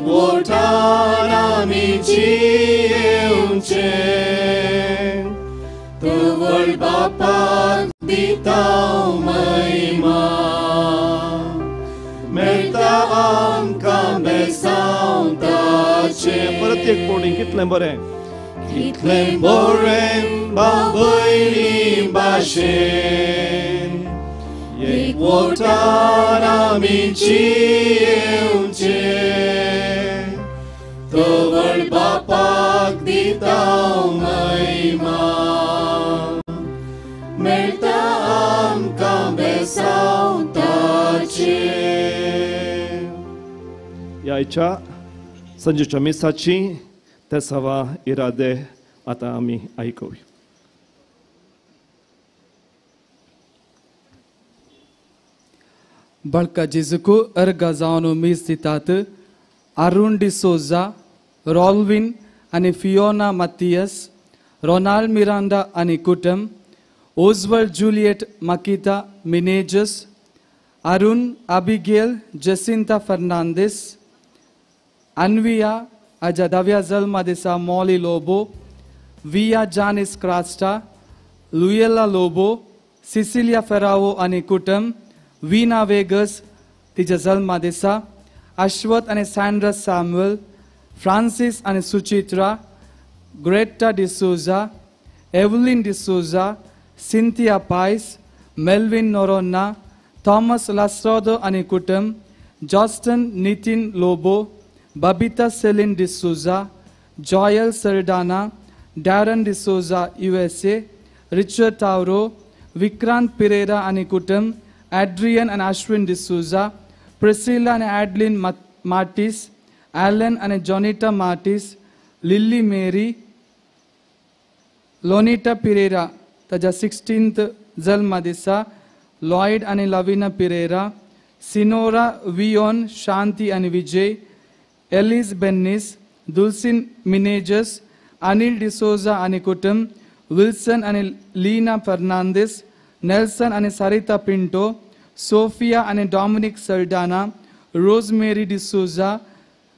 एकवटान आमी जियेवचें तवळ बापाक दिता महिमा मेळटा आमकां बेसांव ताचें. परत एक पवटी कितलें बरें कितलें बरें बाबयनी भाशेन एकवटान आमी जियेवचें तवळ बापाक दिता महिमा मेळटा आमकां बेसांव ताचें. ह्या आयच्या संजेच्या मिसाची तेसावा इरादे आतां आमी आयकुया. बळका जेजुको अर्गा जावन मीस दितात अरुण डिसोजा, रॉल्विन आनी फियोना मातियस, रोनाल्ड मिरांडा आनी कुटम, Oswald Juliet Makita Menezes, Arun Abigail Jacinta Fernandes, Anviya आजा दाव्या जल्मा दिसा Molly Lobo, Via Janice Crasta, Luella Lobo, Cecilia Ferrao आनी कुटम, वीना वेगस तिच्या जल्मा दिसा, अश्वथ आनी सँड्रा सॅम्युअल, फ्रांसीस आनी Suchitra, Greta D'Souza, Evelyn D'Souza, Cynthia Pais, Melvin Noronha, Thomas Lasrado आनी कुटम, Justin Nitin Lobo, Babita Celine D'Souza, Joel Saldana, Darren D'Souza USA, Richard Tauro, Vikrant Pereira आनी कुटम, Adrian आनी Ashwin D'Souza, Priscilla आनी Adeline Martis, Alan आनी जॉनिटा Martis, Lillie Mary, लोनिटा Pereira ताज्या 16th जल्मा दिसा, Lloyd आनी लविना पिरेरा, सिनोरा वियोन, शांती आनी विजय, एलिस बेन्नीस, दुलसिन मिनेजस, अनिल डिसोजा आनी कुटुंब, विल्सन आनी लीना फर्नांदीस, नेल्सन आनी सरिता पिंटो, सोफिया आनी Dominic Saldanha, Rosemary D'Souza,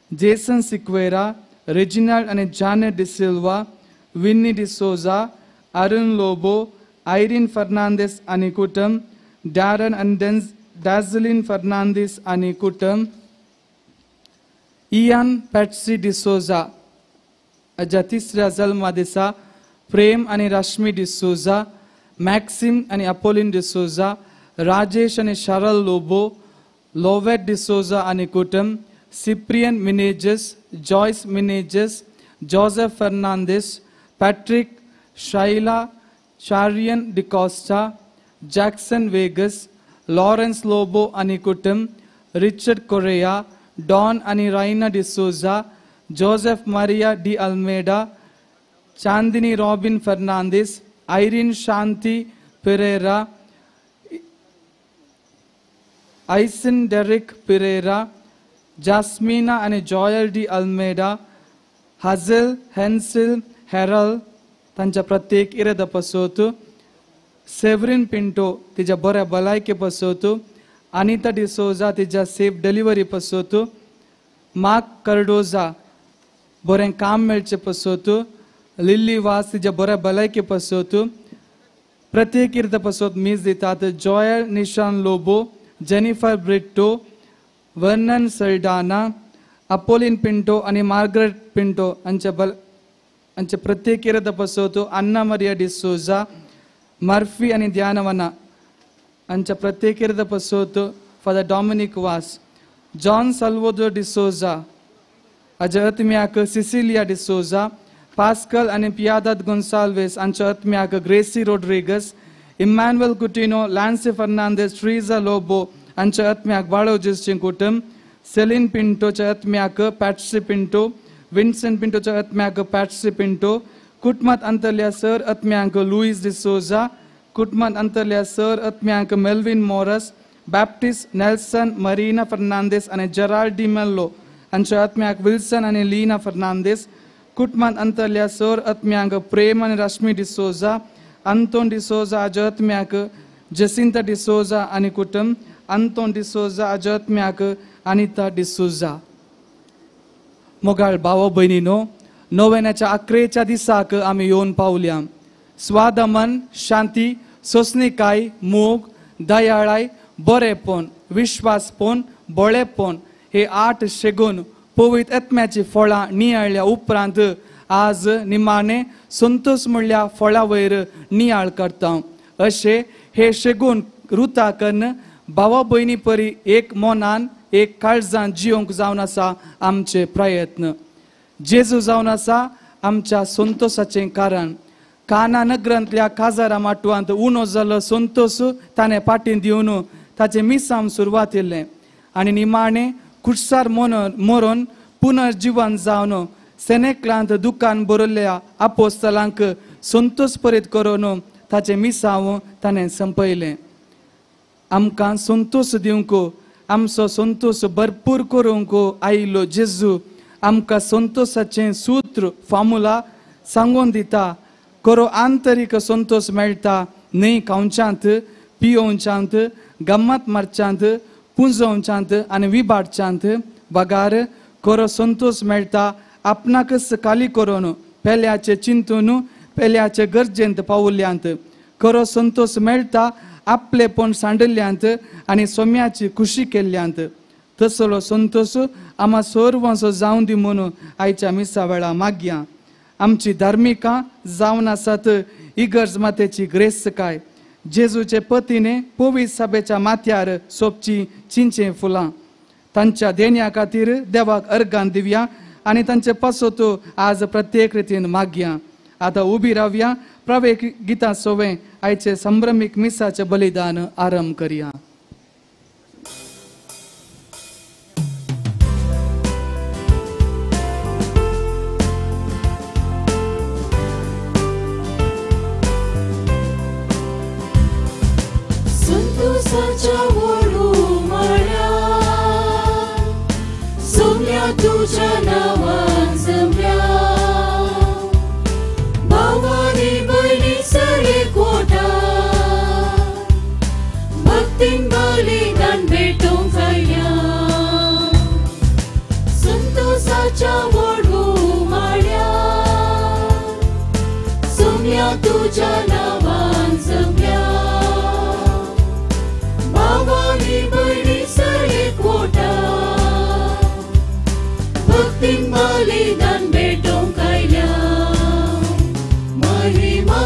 Jason Sequeira, Reginald आनी Janet D'Silva, Winnie D'Souza, Arun Lobo, Irene Fernandes आनी कुटुंब, डॅरन आनी डॅझलिन फर्नांदीस आनी कुटुंब, इयान पॅट्सी डिसोजा हाज्या तिसऱ्या जल्मा दिसा, प्रेम आनी रश्मी डिसोजा, मॅक्सिम आनी अपोलिन डिसोजा, राजेश आनी शरल लोबो, लोवेट डिसोजा आनी कुटुंब, Cyprian Menezes, Joyce Menezes, Joseph Fernandes, Patrick, Shaila, Charian D'Costa, Jackson Vegas, Lawrence Lobo आनी कुटुंब, रिचर्ड कोरेया, डॉन आनी Raina D'Souza, Joseph Maria D Almeida, Chandini Robin Fernandes, Irene Shanti Pereira, Aison Derek Pereira, Jasmina आनी Joel D Almeida, Hazel Hansel Harold तांच्या प्रत्येक इरादा पसोत, सेवरीन पिंटो तिच्या बऱ्या भलायके पसोत, अनिता डिसोजा तिच्या सेफ डिलिव्हरी पसोत, मार्क कर्डोजा बरें काम मेळचें पसोत, लिल्ली वास तिच्या बऱ्या भलायके पसोत, प्रत्येक इर्द पसोत मीस दितात Joel Nishan Lobo, Jennifer Britto, Vernon Saldanha, Apolline Pinto आनी मार्गरेट पिंटो हांच्या बल हांचे प्रत्येक इर्द पसोत, अन्ना मरिया डिसोजा, मर्फी आनी ध्यानवना हांच्या प्रत्येक इर्द पसोत, Father Dominic Vaz, John Salvador D'Souza हाज्या आत्म्याक सिसिलिया डिसोजा, पास्कल आनी पियादाद गोन्साल्वेस हांच्या आत्म्याक Gracy Rodrigues, Emmanuel Coutinho, Lancy Fernandes, Teresa Lobo हांच्या आत्म्याक बाळो जेजचें कुटुंब, सेलीन पिंटोच्या आत्म्याक पॅट्सी पिंटो, विन्सन पिंटोच्या आत्म्याक पॅट्सी पिंटो, कुटुंबात अंतरल्या सर आत्म्यांक लुईस डिसोजा, कुटुंबात अंतरल्या सर आत्म्यांक Melvin Morris, Baptist Nelson, Marina Fernandes आनी जेराल्ड डिमेल्लो हांच्या आत्म्याक विल्सन आनी लीना फर्नांदीस, कुटुंबात अंतरल्या सर आत्म्यांक प्रेम आनी रश्मी डिसोजा, अंतोन डिसोजा हाज्या आत्म्याक जसिंता डिसोजा आनी कुटुंब, अंतोन डिसोजा हाज्या आत्म्याक अनिता डिसोजा. मोगाळ भाव भयणीनो, नोवेनाच्या अकरेच्या दिसाक आमी येवन पावल्या. स्वादमन, शांती, सोंसणीकाय, मोग, दयाळाय, बरेपण, विश्वासपण, बळेपण हे 8 शेगून पवित्र आत्म्याची फळां नियाळ्या उपरांत आज निमाणे संतोष म्हणल्या फळा वयर नियाळ करता. अशें हे शेगून रुता कन्न भावा भयणी परी एक मनान एक काळजान जियोंक जावन आसा आमचे प्रयत्न. जेजू जावन आसा आमच्या संतोषाचें कारण. काना नगरांतल्या काजारा माटवांत उणो जालो संतोष ताणें पाटीन दिवन ताचें मिसाम सुरवात केल्लें आनी निमाणें कुडसार मरोन पुनर्जिवन जावन सेनेकलांत दुकान बरयल्ल्या आपोस्तलांक संतोष परीत करून ताचें मिसांव ताणें संपयलें. आमकां संतोष दिवंक, आमचो संतोष भरपूर करूंक आयिल्लो जेजू आमकां संतोषाचें सूत्र फॉर्मुला सांगून दिता. खरो आंतरीक संतोष मेळटा न्हय खावच्यांत, पियोवच्यांत, गम्मत मारच्यांत, पुंजोवच्यांत आनी विबाडच्यांत, बगार खरो संतोष मेळटा आपणाकच खाली करून पेल्याचें चिंतून पेल्याचे गरजेंत पावल्यांत. खरो संतोष मेळटा आपलेपण सांडिल्ल्यांत आनी सोम्याची खुशी केल्ल्यांत. तसलो संतोष आमा सर्वांचो जावन दी म्हणून आयच्या मिसा वेळा मागया. आमची धार्मिकां जावन आसात इगर्ज मातेची ग्रेस्तकाय, जेजूचे पतीने पवित्र सभेच्या माथ्यार सोपची चिंचे फुलां. तांच्या देण्या खातीर देवाक अर्गान दिवया आनी तांचे पासत आज प्रत्येक रितीन मागया. आतां उबी रावया, प्रवेक गितां सोवें आयचे संभ्रमीक मिसाचें बलिदान आरंभ करया. संतोषाच्या वळू माळ्या सोम्या तुझ्या नावान जमल्या, भावानी भयणी सगळे कोटा भक्तीन बलिदान भेटूंक आयल्या. संतोषाच्या वळू माळ्या सोम्या तुझ्या नावान जमल्या, भावानी भयणी सगळे कोटा भक्तीन बलिदान भेटूंक आयल्या. महिमा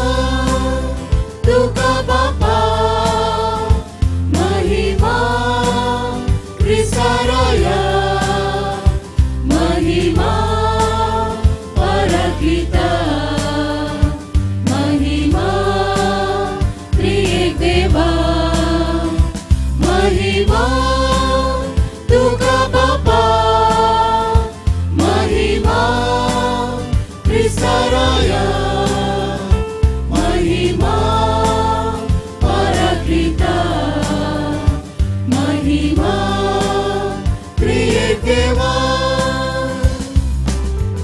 तुका बापा, महिमा क्रिस्ताराया, महिमा पराक्लिता, महिमा त्रिएक देवा. महिमा तुका बापा, महिमा क्रिस्ताराया, महिमा पराक्लिता, महिमा त्रिएक देवा.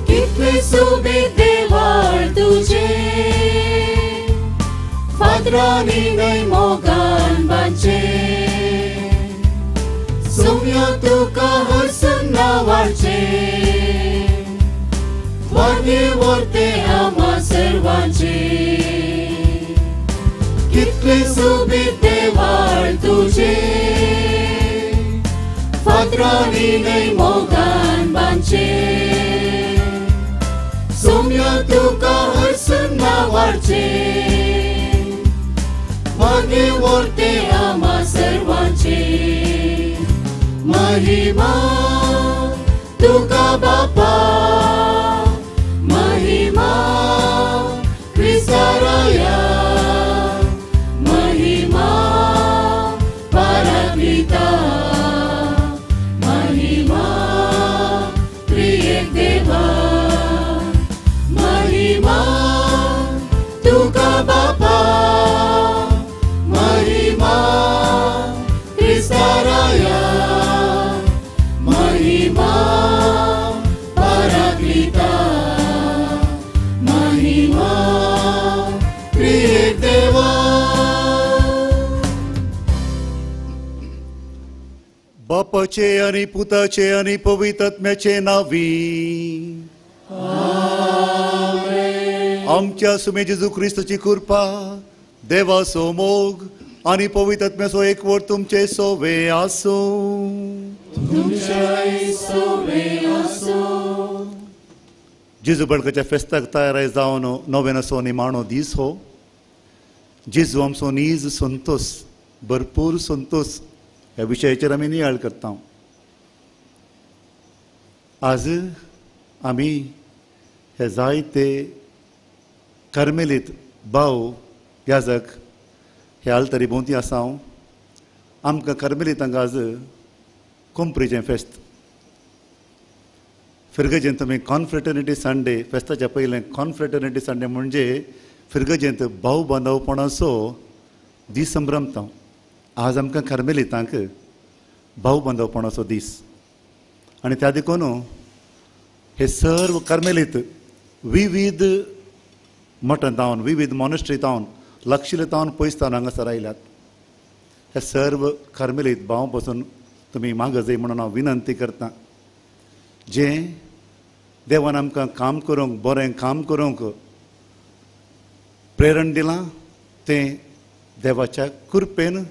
कितले सोबीत देवाळ तुझे फातरांनी न्हय मोगान बांदचे, सोम्या तुका हरसून नावाडचे, वागे वर्ते आम्हा सर्वांचे. कितले सोबीत देवाळ तुझे फातरांनी न्हय मोगान बांदचे, सोम्या तुका हरसून नावाडचे, वागे वर्ते आम्हा सर्वांचे. महिमा तुका बापा, महिमा क्रिस्ताराया, महिमा पराक्लिता, महिमा त्रिएक देवा. महिमा तुका बापा, महिमा क्रिस्ताराया, महिमा पराक्लिता, महिमा त्रिएक देवा. बापाचे आनी पुताचे आनी पवित्र आत्म्याचे नांवी आमच्या सुमे जेजू क्रिस्ताची कृपा, देवाचो मोग आनी पवित्र आत्म्याचो एकवट तुमचे सोवे आसूं. जेजू बळकाच्या फेस्ताक तयार जावन नोवेनाचो निमाणो दीस हो. जेजू आमचो नीज संतोष, भरपूर संतोष ह्या विशयाचेर आमी नियाळ करता. आज आमी हे जायते कार्मेलीत भाव याजक हे आलतरी भोंवती आसा. आमकां कार्मेलीतांक आज कोंपरीचें फेस्त, फिर्गजेंत तुमी कॉन्फ्रेटर्निटी संडे, फेस्ताच्या पयलें कॉन्फ्रेटर्निटी संडे म्हणजे फिर्गजेंत भाव बांदवपणाचो दीस संभ्रमता. आज आमकां कार्मेलितांक भाव बांदवपणाचो दीस आनी त्या देखून हे सर्व कार्मेलीत विविध मठां तावन, विविध मॉनेस्ट्री तावन, लागशिल्ले तावन, पयस तावन हांगासर आयल्यात. हे सर्व कार्मेलीत भाव पासून तुमी मागजय म्हणून हांव विनंती करता. जें देवान आमकां काम करूंक, बरें काम करूंक प्रेरण दिलां तें देवाच्या कृपेन,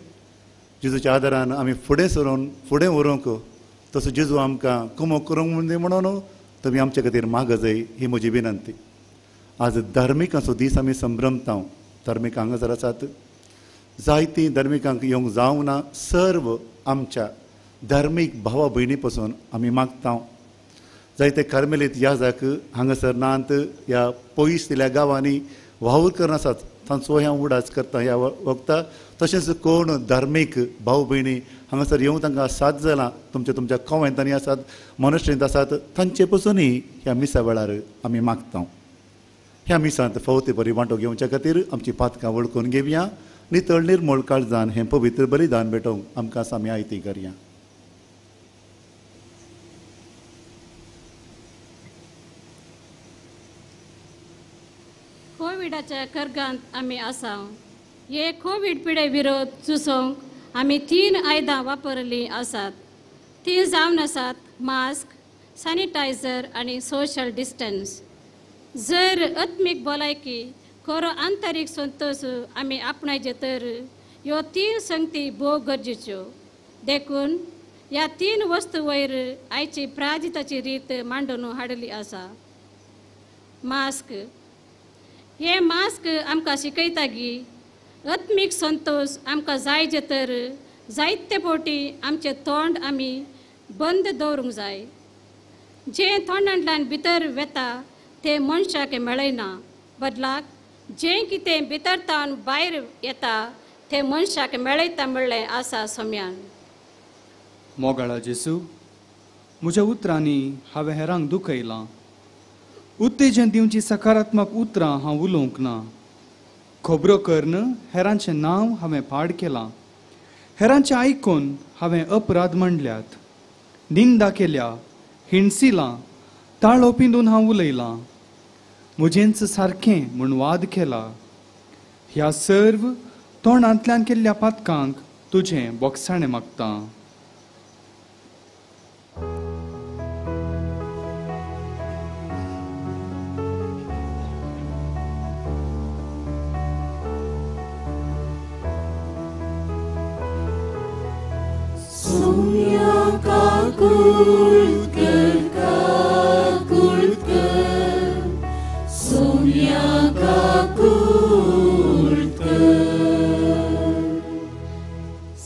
जेजूच्या आदारान आमी फुडें सरून फुडें व्हरूंक, तसो जेजू आमकां कुमो करूंक म्हणून तुमी आमचे खातीर मागजय ही म्हजी विनंती. आज धार्मिकांचो दीस आमी संभ्रमता. धार्मीक हांगासर आसात, जायतीं धार्मिकांक येवंक जावंक ना. सर्व आमच्या धार्मीक भावा भयणी पासून आमी मागता. जायते कार्मेलीत याजक हांगासर नात, ह्या पयस दिल्या गांवांनी वावर करून आसात, तांचो ह्या उडास करता ह्या वखता. तशेंच कोण धार्मीक भाव भयणी हांगासर येवंक तांकां साथ जालां, तुमच्या तुमच्या कॉवेंतांनी आसात, मॉनेस्ट्रींत आसात, तांचे पसूनय ह्या मिसा वेळार आमी मागता. ह्या मिसांत फावते बरी वांटो घेवच्या खातीर आमची पातकां वळखून घेवया. नितळ निर्मळ काळजान हें पवित्र बलिदान भेटोवंक आमकां सामी आयती करया. कोविडाच्या कर्गांत आमी आसा. हे कोवीड पिडे विरोध झुजोवंक आमी 3 आयदां वापरलीं आसात. तीं जावन आसात मास्क, सॅनिटायझर आनी सोशल डिस्टन्स. जर आत्मीक भलायकी खरो आंतरीक संतोष आमी आपणायचे तर ह्यो 3 संगती भोव गरजेच्यो. देखून ह्या 3 वस्तू वयर आयची प्राजिताची रीत मांडून हाडली आसा. मास्क, हे मास्क आमकां शिकयता की आत्मीक संतोष आमकां जायचे तर जायते फावटी आमचें तोंड आमी बंद दवरूंक जाय. जें तोंडांतल्यान भितर वेता तें मनशाक मेळना, बदलाक जें कितें भितर तावन भायर येता तें मनशाक मेळयता म्हणलें आसा सम्यान. मोगाळा जेसू, म्हज्या उतरांनी हांवें हेरांक दुखयलां. उत्तेजन दिवची सकारात्मक उतरां हांव उलोवंक ना. खबरो करून हेरांचें नांव हांवें पाड केलां. हेरांचें आयकून हांवें अपराध म्हणल्यात, निंदा केल्या, हिणसिलां, ताळो पिंदून हांव उलयलां, म्हजेंच सारकें म्हूण वाद केला. ह्या सर्व तोंडांतल्यान केल्ल्या पातकांक तुजें बोगसाणें मागता.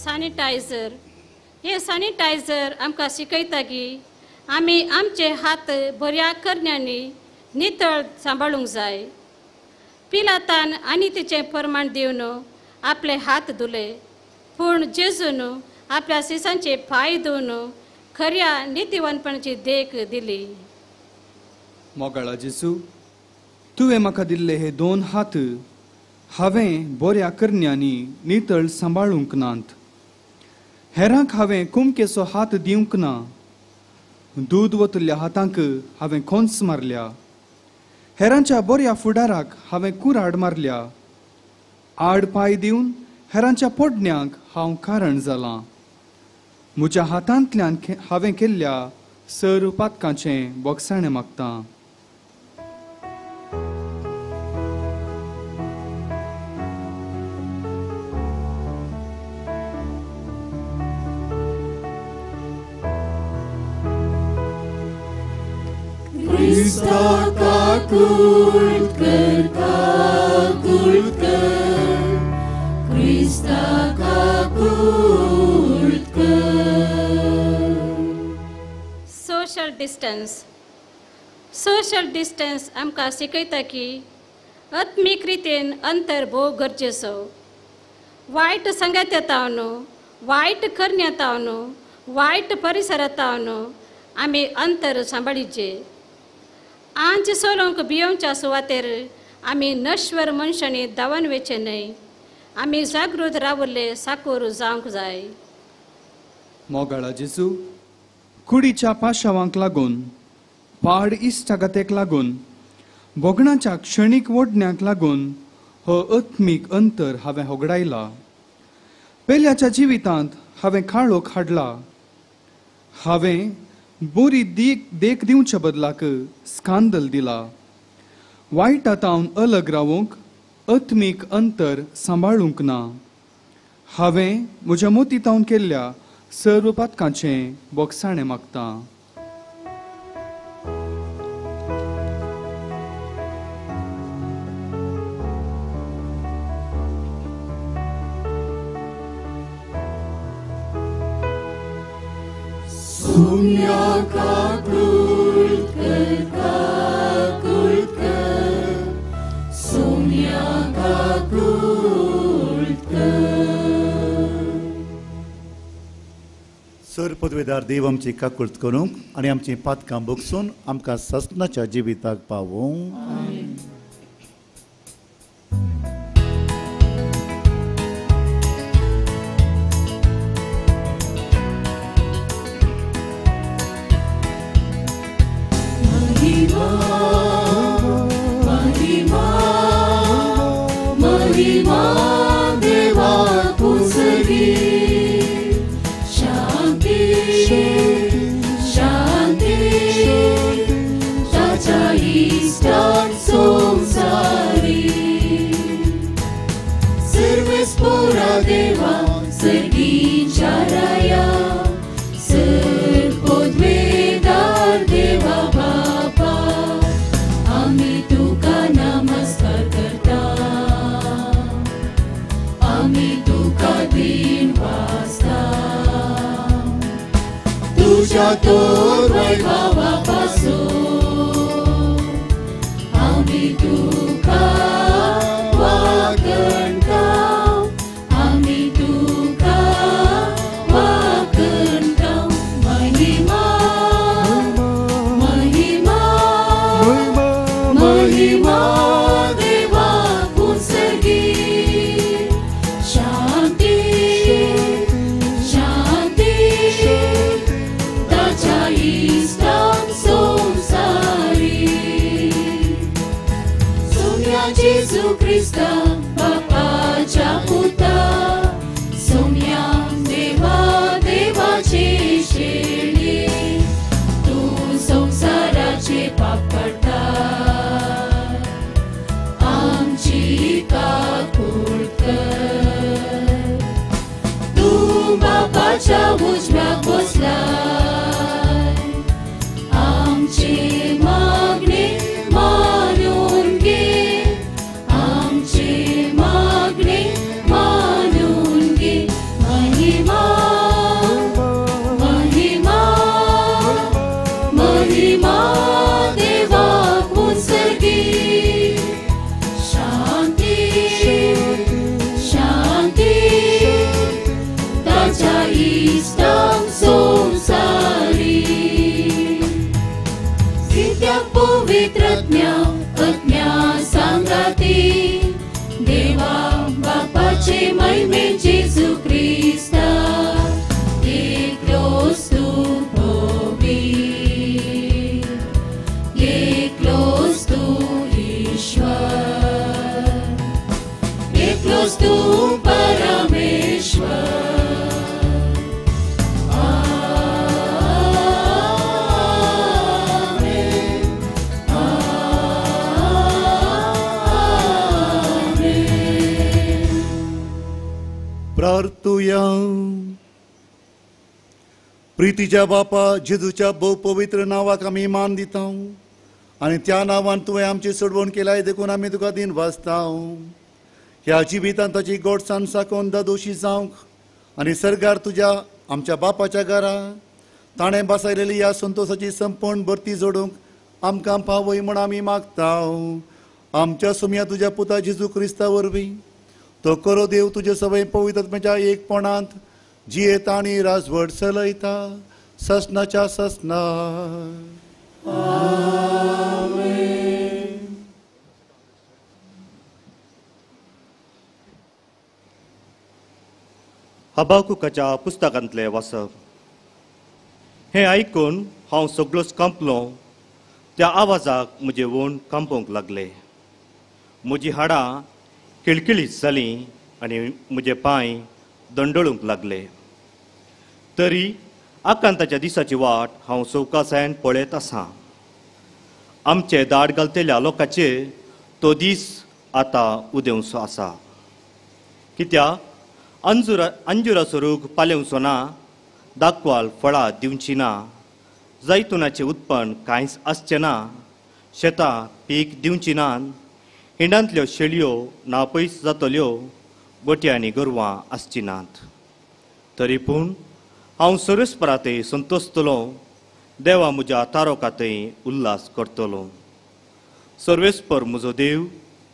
सॅनिटायझर, हे सॅनिटायझर आमकां शिकयता की आमी आमचे हात बऱ्या करण्यांनी नितळ सांबाळूंक जाय. पिलातान आनी तिचें प्रमाण दिवन आपले हात धुले, पूण जेजून आपल्या सिसांचे पांय धुवन खऱ्या नितीवनपणाची देख दिली. मोगाळा जेजू, तुवें म्हाका दिल्ले हे 2 हात हांवें बऱ्या करण्यांनी नितळ सांबाळूंक नात. हेरांक हांवें कुमकेचो हात दिवंक ना. दूद वतल्या हातांक हांवें खोंच मारल्या. हेरांच्या बऱ्या फुडाराक हांवें कुराड मारल्या. आड पांय दिवन हेरांच्या पोडण्यांक हांव कारण जालां. म्हज्या हातांतल्यान हांवें केल्ल्या सर्व पातकांचें बोगसाणें मागता. Krista kakult kar, kakult kar, Krista kakult kar. Social distance. Social distance आमकां शिकयता की आत्मीक रितीन अंतर भोव गरजेचो. वायट संगत येता न्हू, वायट करण्या येता न्हू, वायट परिसर येता न्हू, आमी अंतर सांबाळीचे. आंच सोलोंक भियोवच्या सुवातेर आमी नश्वर मनशांनी धांवन वचचें न्हय. आमी जागृत रावल्ले साकूर जावंक जाय. मोगाळा जेजू, कुडीच्या पाशावांक लागून, पाड इश्टागतेक लागून, भोगणाच्या क्षणीक ओडण्याक लागून हो आत्मीक अंतर हांवें होगडायला. पेल्याच्या जिवितांत हांवें काळोख हाडला. हांवें बरी देख दिवच्या बदलाक स्कांदल दिला. वायटा तावन अलग रावूंक आत्मीक अंतर सांबाळूंक ना. हांवें म्हज्या मोती तावन केल्ल्या सर्व पातकांचें बोगसाणें मागता. Sumya kakult kar, kakult kar, Sumya kakult kar. Sir पदवेदार देव आमची काकुळत करूंक आनी आमची पातकां बगसून आमकां ससनाच्या जिविताक पावोवंक. महिमा महिमा देवा पुसरी, शांती शांती ताच्या इश्टान संवसारी. सर्वेस्पोरा देवा सर्गीच्या राया, सर पदवेदार देवा बापा, आमी तुका नमस्कार करता, आमी तुका दिन वाजता. तुज्या तोर वैभवा पासून आमी तुका वागणता, आमी तुका वागणता. महिमा महिमा महिमा देवा पुसगी, शांती शांती ताच्या इश्टान संवसारी. सोम्या जेजू क्रिस्ता बापाच्या पुता, सोम्या देवा देवाचे शेळये, तूं संवसाराचे पाप काडटा, आमची काकूळ कर. तूं बापाच्या उजव्याक बसलाय, आमचे मागणे मानून घे, आमचे मागणे मानून घे. महिमा महिमा महिमा देवा पुसगी, शांती शांती ताच्या इश्टान संवसारी. कित्याक पवित्रज्ञा अज्ञा सांगाती, देवा बापाचे महिमे जेजू क्रिस्ता, एकलोच तूं पवीत, एकलोच तूं ईश्वर, एकलोच तूं परमेश्वर. प्रार्थुया. प्रितीच्या बापा जेजूच्या भोव पवित्र नांवाक आमी मान दिता आनी त्या नांवान तुवें आमची सोडवण केलाय देखून आमी तुका दिन वाचता. ह्या जिवितांत ताची गोडसाण साकोवन दादोशी जावंक आनी सरकार तुज्या आमच्या बापाच्या घरा ताणें बसयलेली ह्या संतोशाची संपूर्ण भरती जोडूंक आमकां पावय म्हूण आमी मागता. आमच्या सुमया तुज्या पुता जेजू क्रिस्ता वरवीं तो करो देव तुजे सवय पवित्र एकपणांत जियेता आनी राजवट चलयता ससनाच्या ससना. हबाकुकाच्या पुस्तकांतलें वाचप. हें आयकून हांव सगळोच कांपलो. त्या आवाजाक म्हजे वोंड कांपोवंक लागले. म्हजी हाडां किळकिळीत जालीं आनी म्हजे पांय दंडळूंक लागले. तरी आकांताच्या दिसाची वाट हांव सवकासायेन पळयत आसां. आमचे दाड घालतल्या लोकांचेर तो दीस आतां उदेवचो आसा. कित्याक अंजुराचो रूख पालेवचो ना, दाखवाल फळां दिवची ना, जैतुनाचें उत्पन्न कांयच आसचें ना, शेतां पीक दिवची ना, हिंडांतल्यो शेळयो ना पयस जातल्यो, गोट्या आनी गोरवां आसची नात. तरी पूण हांव सर्वेस्परांतय संतोसतलो, देवा म्हज्या तारोकांतय उल्हास करतलो. सर्वेस्पर म्हजो देव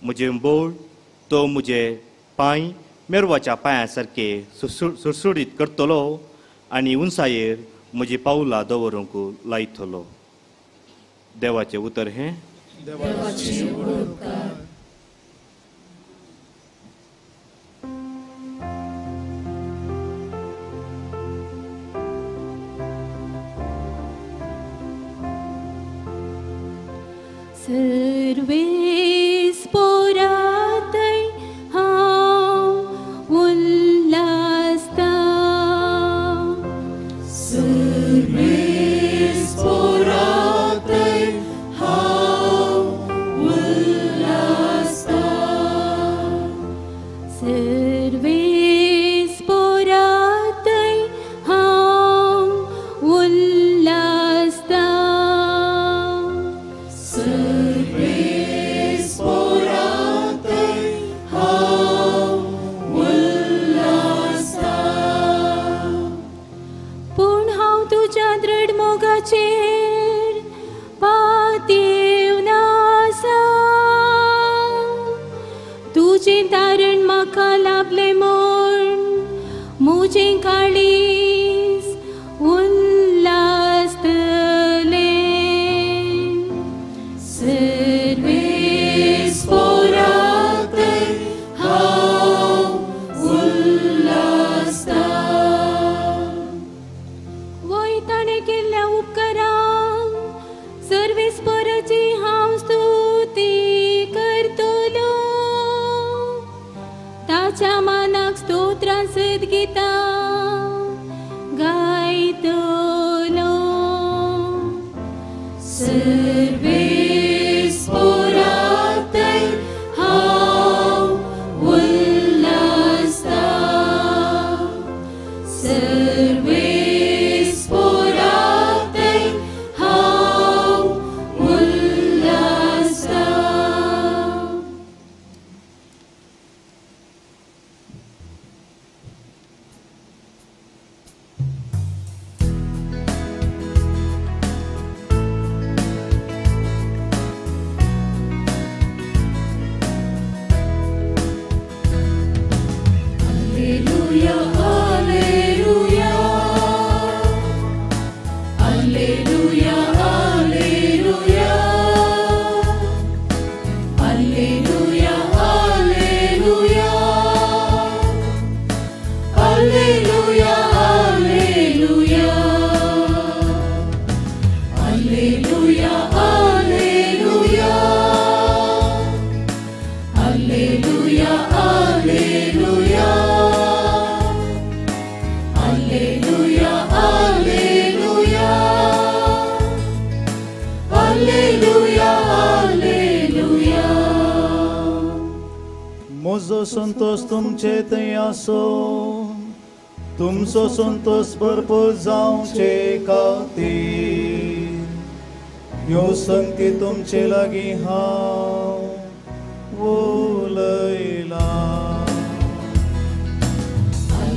म्हजें बोळ, तो म्हजे पांय मेरवाच्या पांया सारके सुडसुडीत करतलो आनी उंचायेर म्हजी पावलां दवरूंक लायतलो. देवाचें उतर हें. सर्वेस्पोरातय हांव उल्हासता. सर्वेस्पोरातय हांव उल्हासता. सर्वेस्पोरातय हांव उल्हासता. सर्वेस्पोरातय हांव उल्हासता. पूण हांव तुज्या दृढ मोगाचेर पातयेवन आसा. तुजें तारण म्हाका लाभलें म्हूण म्हजें काळीज उल्हासतलें. सर्वेस्पोरातय हांव उल्हासता. वय ताणें केल्ल्या उपकारांक सर्वेस्पराची हांव स्तुती करतलो. ताच्या मानाक स्तोत्रां सयत गितां गायतलो. सर्वेस्पोरातय हांव उल्हासता. सर्वेस्पोरातय हांव उल्हासता. Alleluia, alleluia, alleluia, alleluia, alleluia, alleluia, alleluia, alleluia, alleluia, alleluia, alleluia, alleluia, alleluia, alleluia, alleluia, alleluia. म्हजो संतोश तुमचे थंय आसो तुमचो संतोष भरपूर जावचे खातीर ह्यो संगती तुमचे लागीं हांव उलयलां.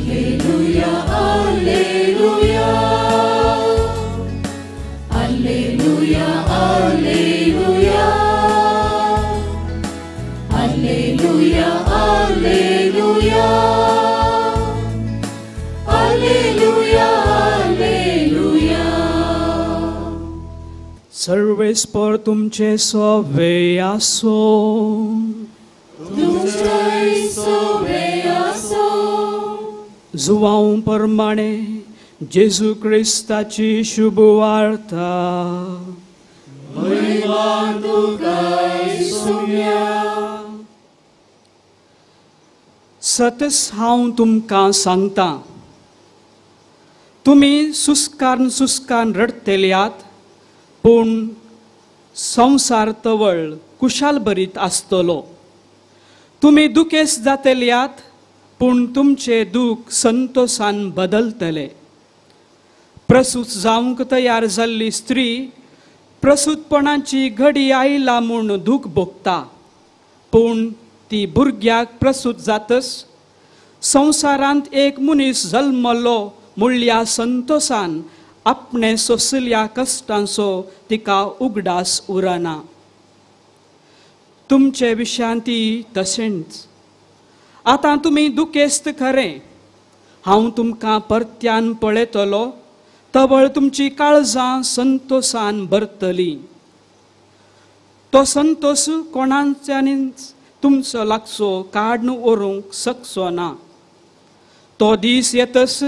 Alleluia, alleluia, alleluia, alleluia, alleluia, alleluia, alleluia, alleluia. सर्वेस्पर तुमचे सोवे आसो, तुमचे सोवे आसो. जुवांव प्रमाणे जेजू क्रिस्ताची शुभ वार्ता. महिमा तुका सुम्या. सतस हांव तुमकां सांगता, तुमी सुस्कान सुस्कान रडतेल्यात, पूण संवसार तवळ कुशाल भरीत आसतलो. तुमी दुखेस जातेल्यात, पूण तुमचे दूख संतोषान बदलतले. प्रसूत जावंक तयार जाल्ली स्त्री प्रसूतपणाची घडी आयला म्हूण दूख भोगता, पूण ती भुरग्याक प्रसूत जातच संवसारांत एक मनीस जल्मलो म्हणल्या संतोषान आपणे सोंसल्या कश्टांचो तिका उगडास उरना. तुमचे विशयांत ती तशेंच. आतां तुमी दुखेस्त खरें, हांव तुमकां परत्यान पळयतलो, तवळ तुमची काळजां संतोषान भरतली. तो संतोष कोणाच्यानीच तुमचो लागचो काडून व्हरूंक शकचो ना. तो दीस येतच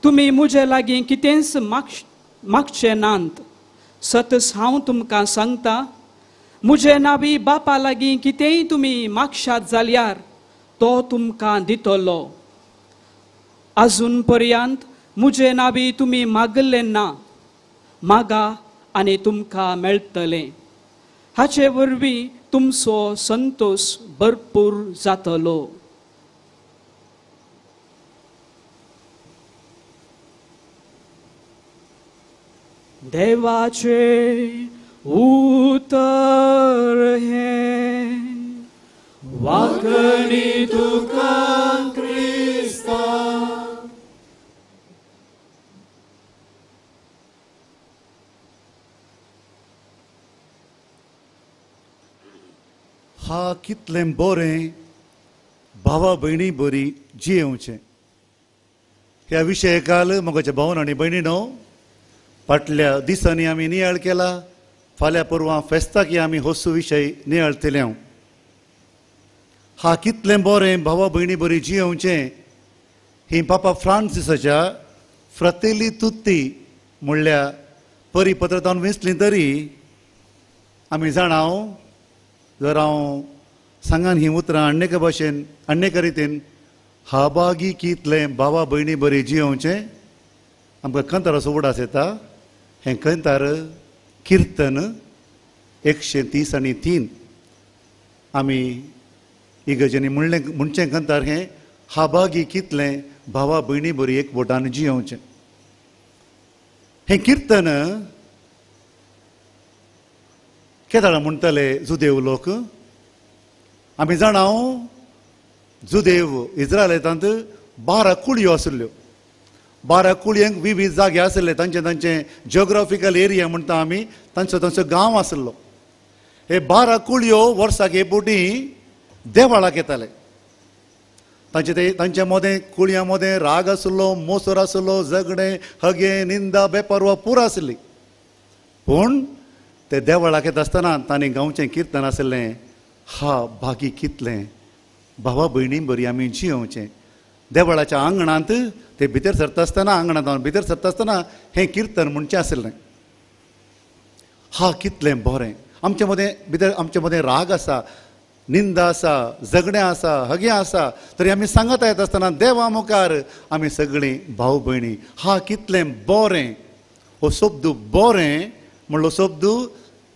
तुमी म्हजे लागीं कितेंच मागचे नात. सतस हांव तुमकां सांगता, म्हजे नावी बापा लागीं कितेंय तुमी मागशात जाल्यार तो तुमकां दितलो. आजून पर्यंत म्हजे नावी तुमी मागले ना, मागा आनी तुमकां मेळटलें. हाचे वरवीं तुमचो संतोष भरपूर जातलो. देवाचे उतर हें, वाकणी तुका क्रिस्ता. हा कितलें बरें भावा भयणी बरी जियेवचें ह्या विशय काल मोगाच्या भावन आनी भयणीनो फाटल्या दिसांनी आमी नियाळ केला. फाल्यां परवां फेस्ताक आमी होसो विशय नियाळतले. हांव हा कितलें बरें भावा भयणी बरी जियेवचें ही पापा फ्रांसिसाच्या फ्रतेली तुत्ती म्हणल्या परिपत्रांत वेंचली तरी आमी जाणाव जर हांव सांगान ही उतरां आणेका भाशेन आणेका रितीन हाबागी कितलें भावा भयणी बरी जियेवचें आमकां कंताराचो उडास येता. हें कंतार किर्तन 130 आनी 3 आमी इगर्जेनी म्हणलें म्हणचें कंतार हें हाबागी कितलें भावा भयणी बरी एक बोटान जियेवचें. हें किर्तन केदाळा म्हणटले जुदेव लोक. आमी जाणाव जुदेव इज्रायलांत 12 कुळयो आशिल्ल्यो. 12 कुळयांक विविध जागे आशिल्ले. तांचे तांचे जियोग्राफिकल एरिया म्हणटा आमी, तांचो तांचो गांव आशिल्लो. हे 12 कुळयो वर्साक हे बोटी देवाळाक येताले. तांचे ते तांच्या मदें कुळयां मदें राग आशिल्लो, मोसर आशिल्लो, झगडें, हगे, निंदा, बेपर्वा पुरो आशिल्ली. पूण ते देवळाक येता आसतना तांणी गांवचें किर्तन आशिल्लें हा भागी कितलें भावा भयणी बरी आमी जियेवचें. देवळाच्या आंगणांत ते भितर सरता आसतना, आंगणांत भितर सरता आसतना हें किर्तन म्हणचें आशिल्लें. हा कितलें बरें आमचे मदें भितर आमचे मदें राग आसा, निंदा आसा, झगडें आसा, हगें आसा, तरी आमी सांगता येता आसतना देवा मुखार आमी सगळीं भाव भयणी हा कितलें बरें. हो शब्द बरें म्हणलो शब्द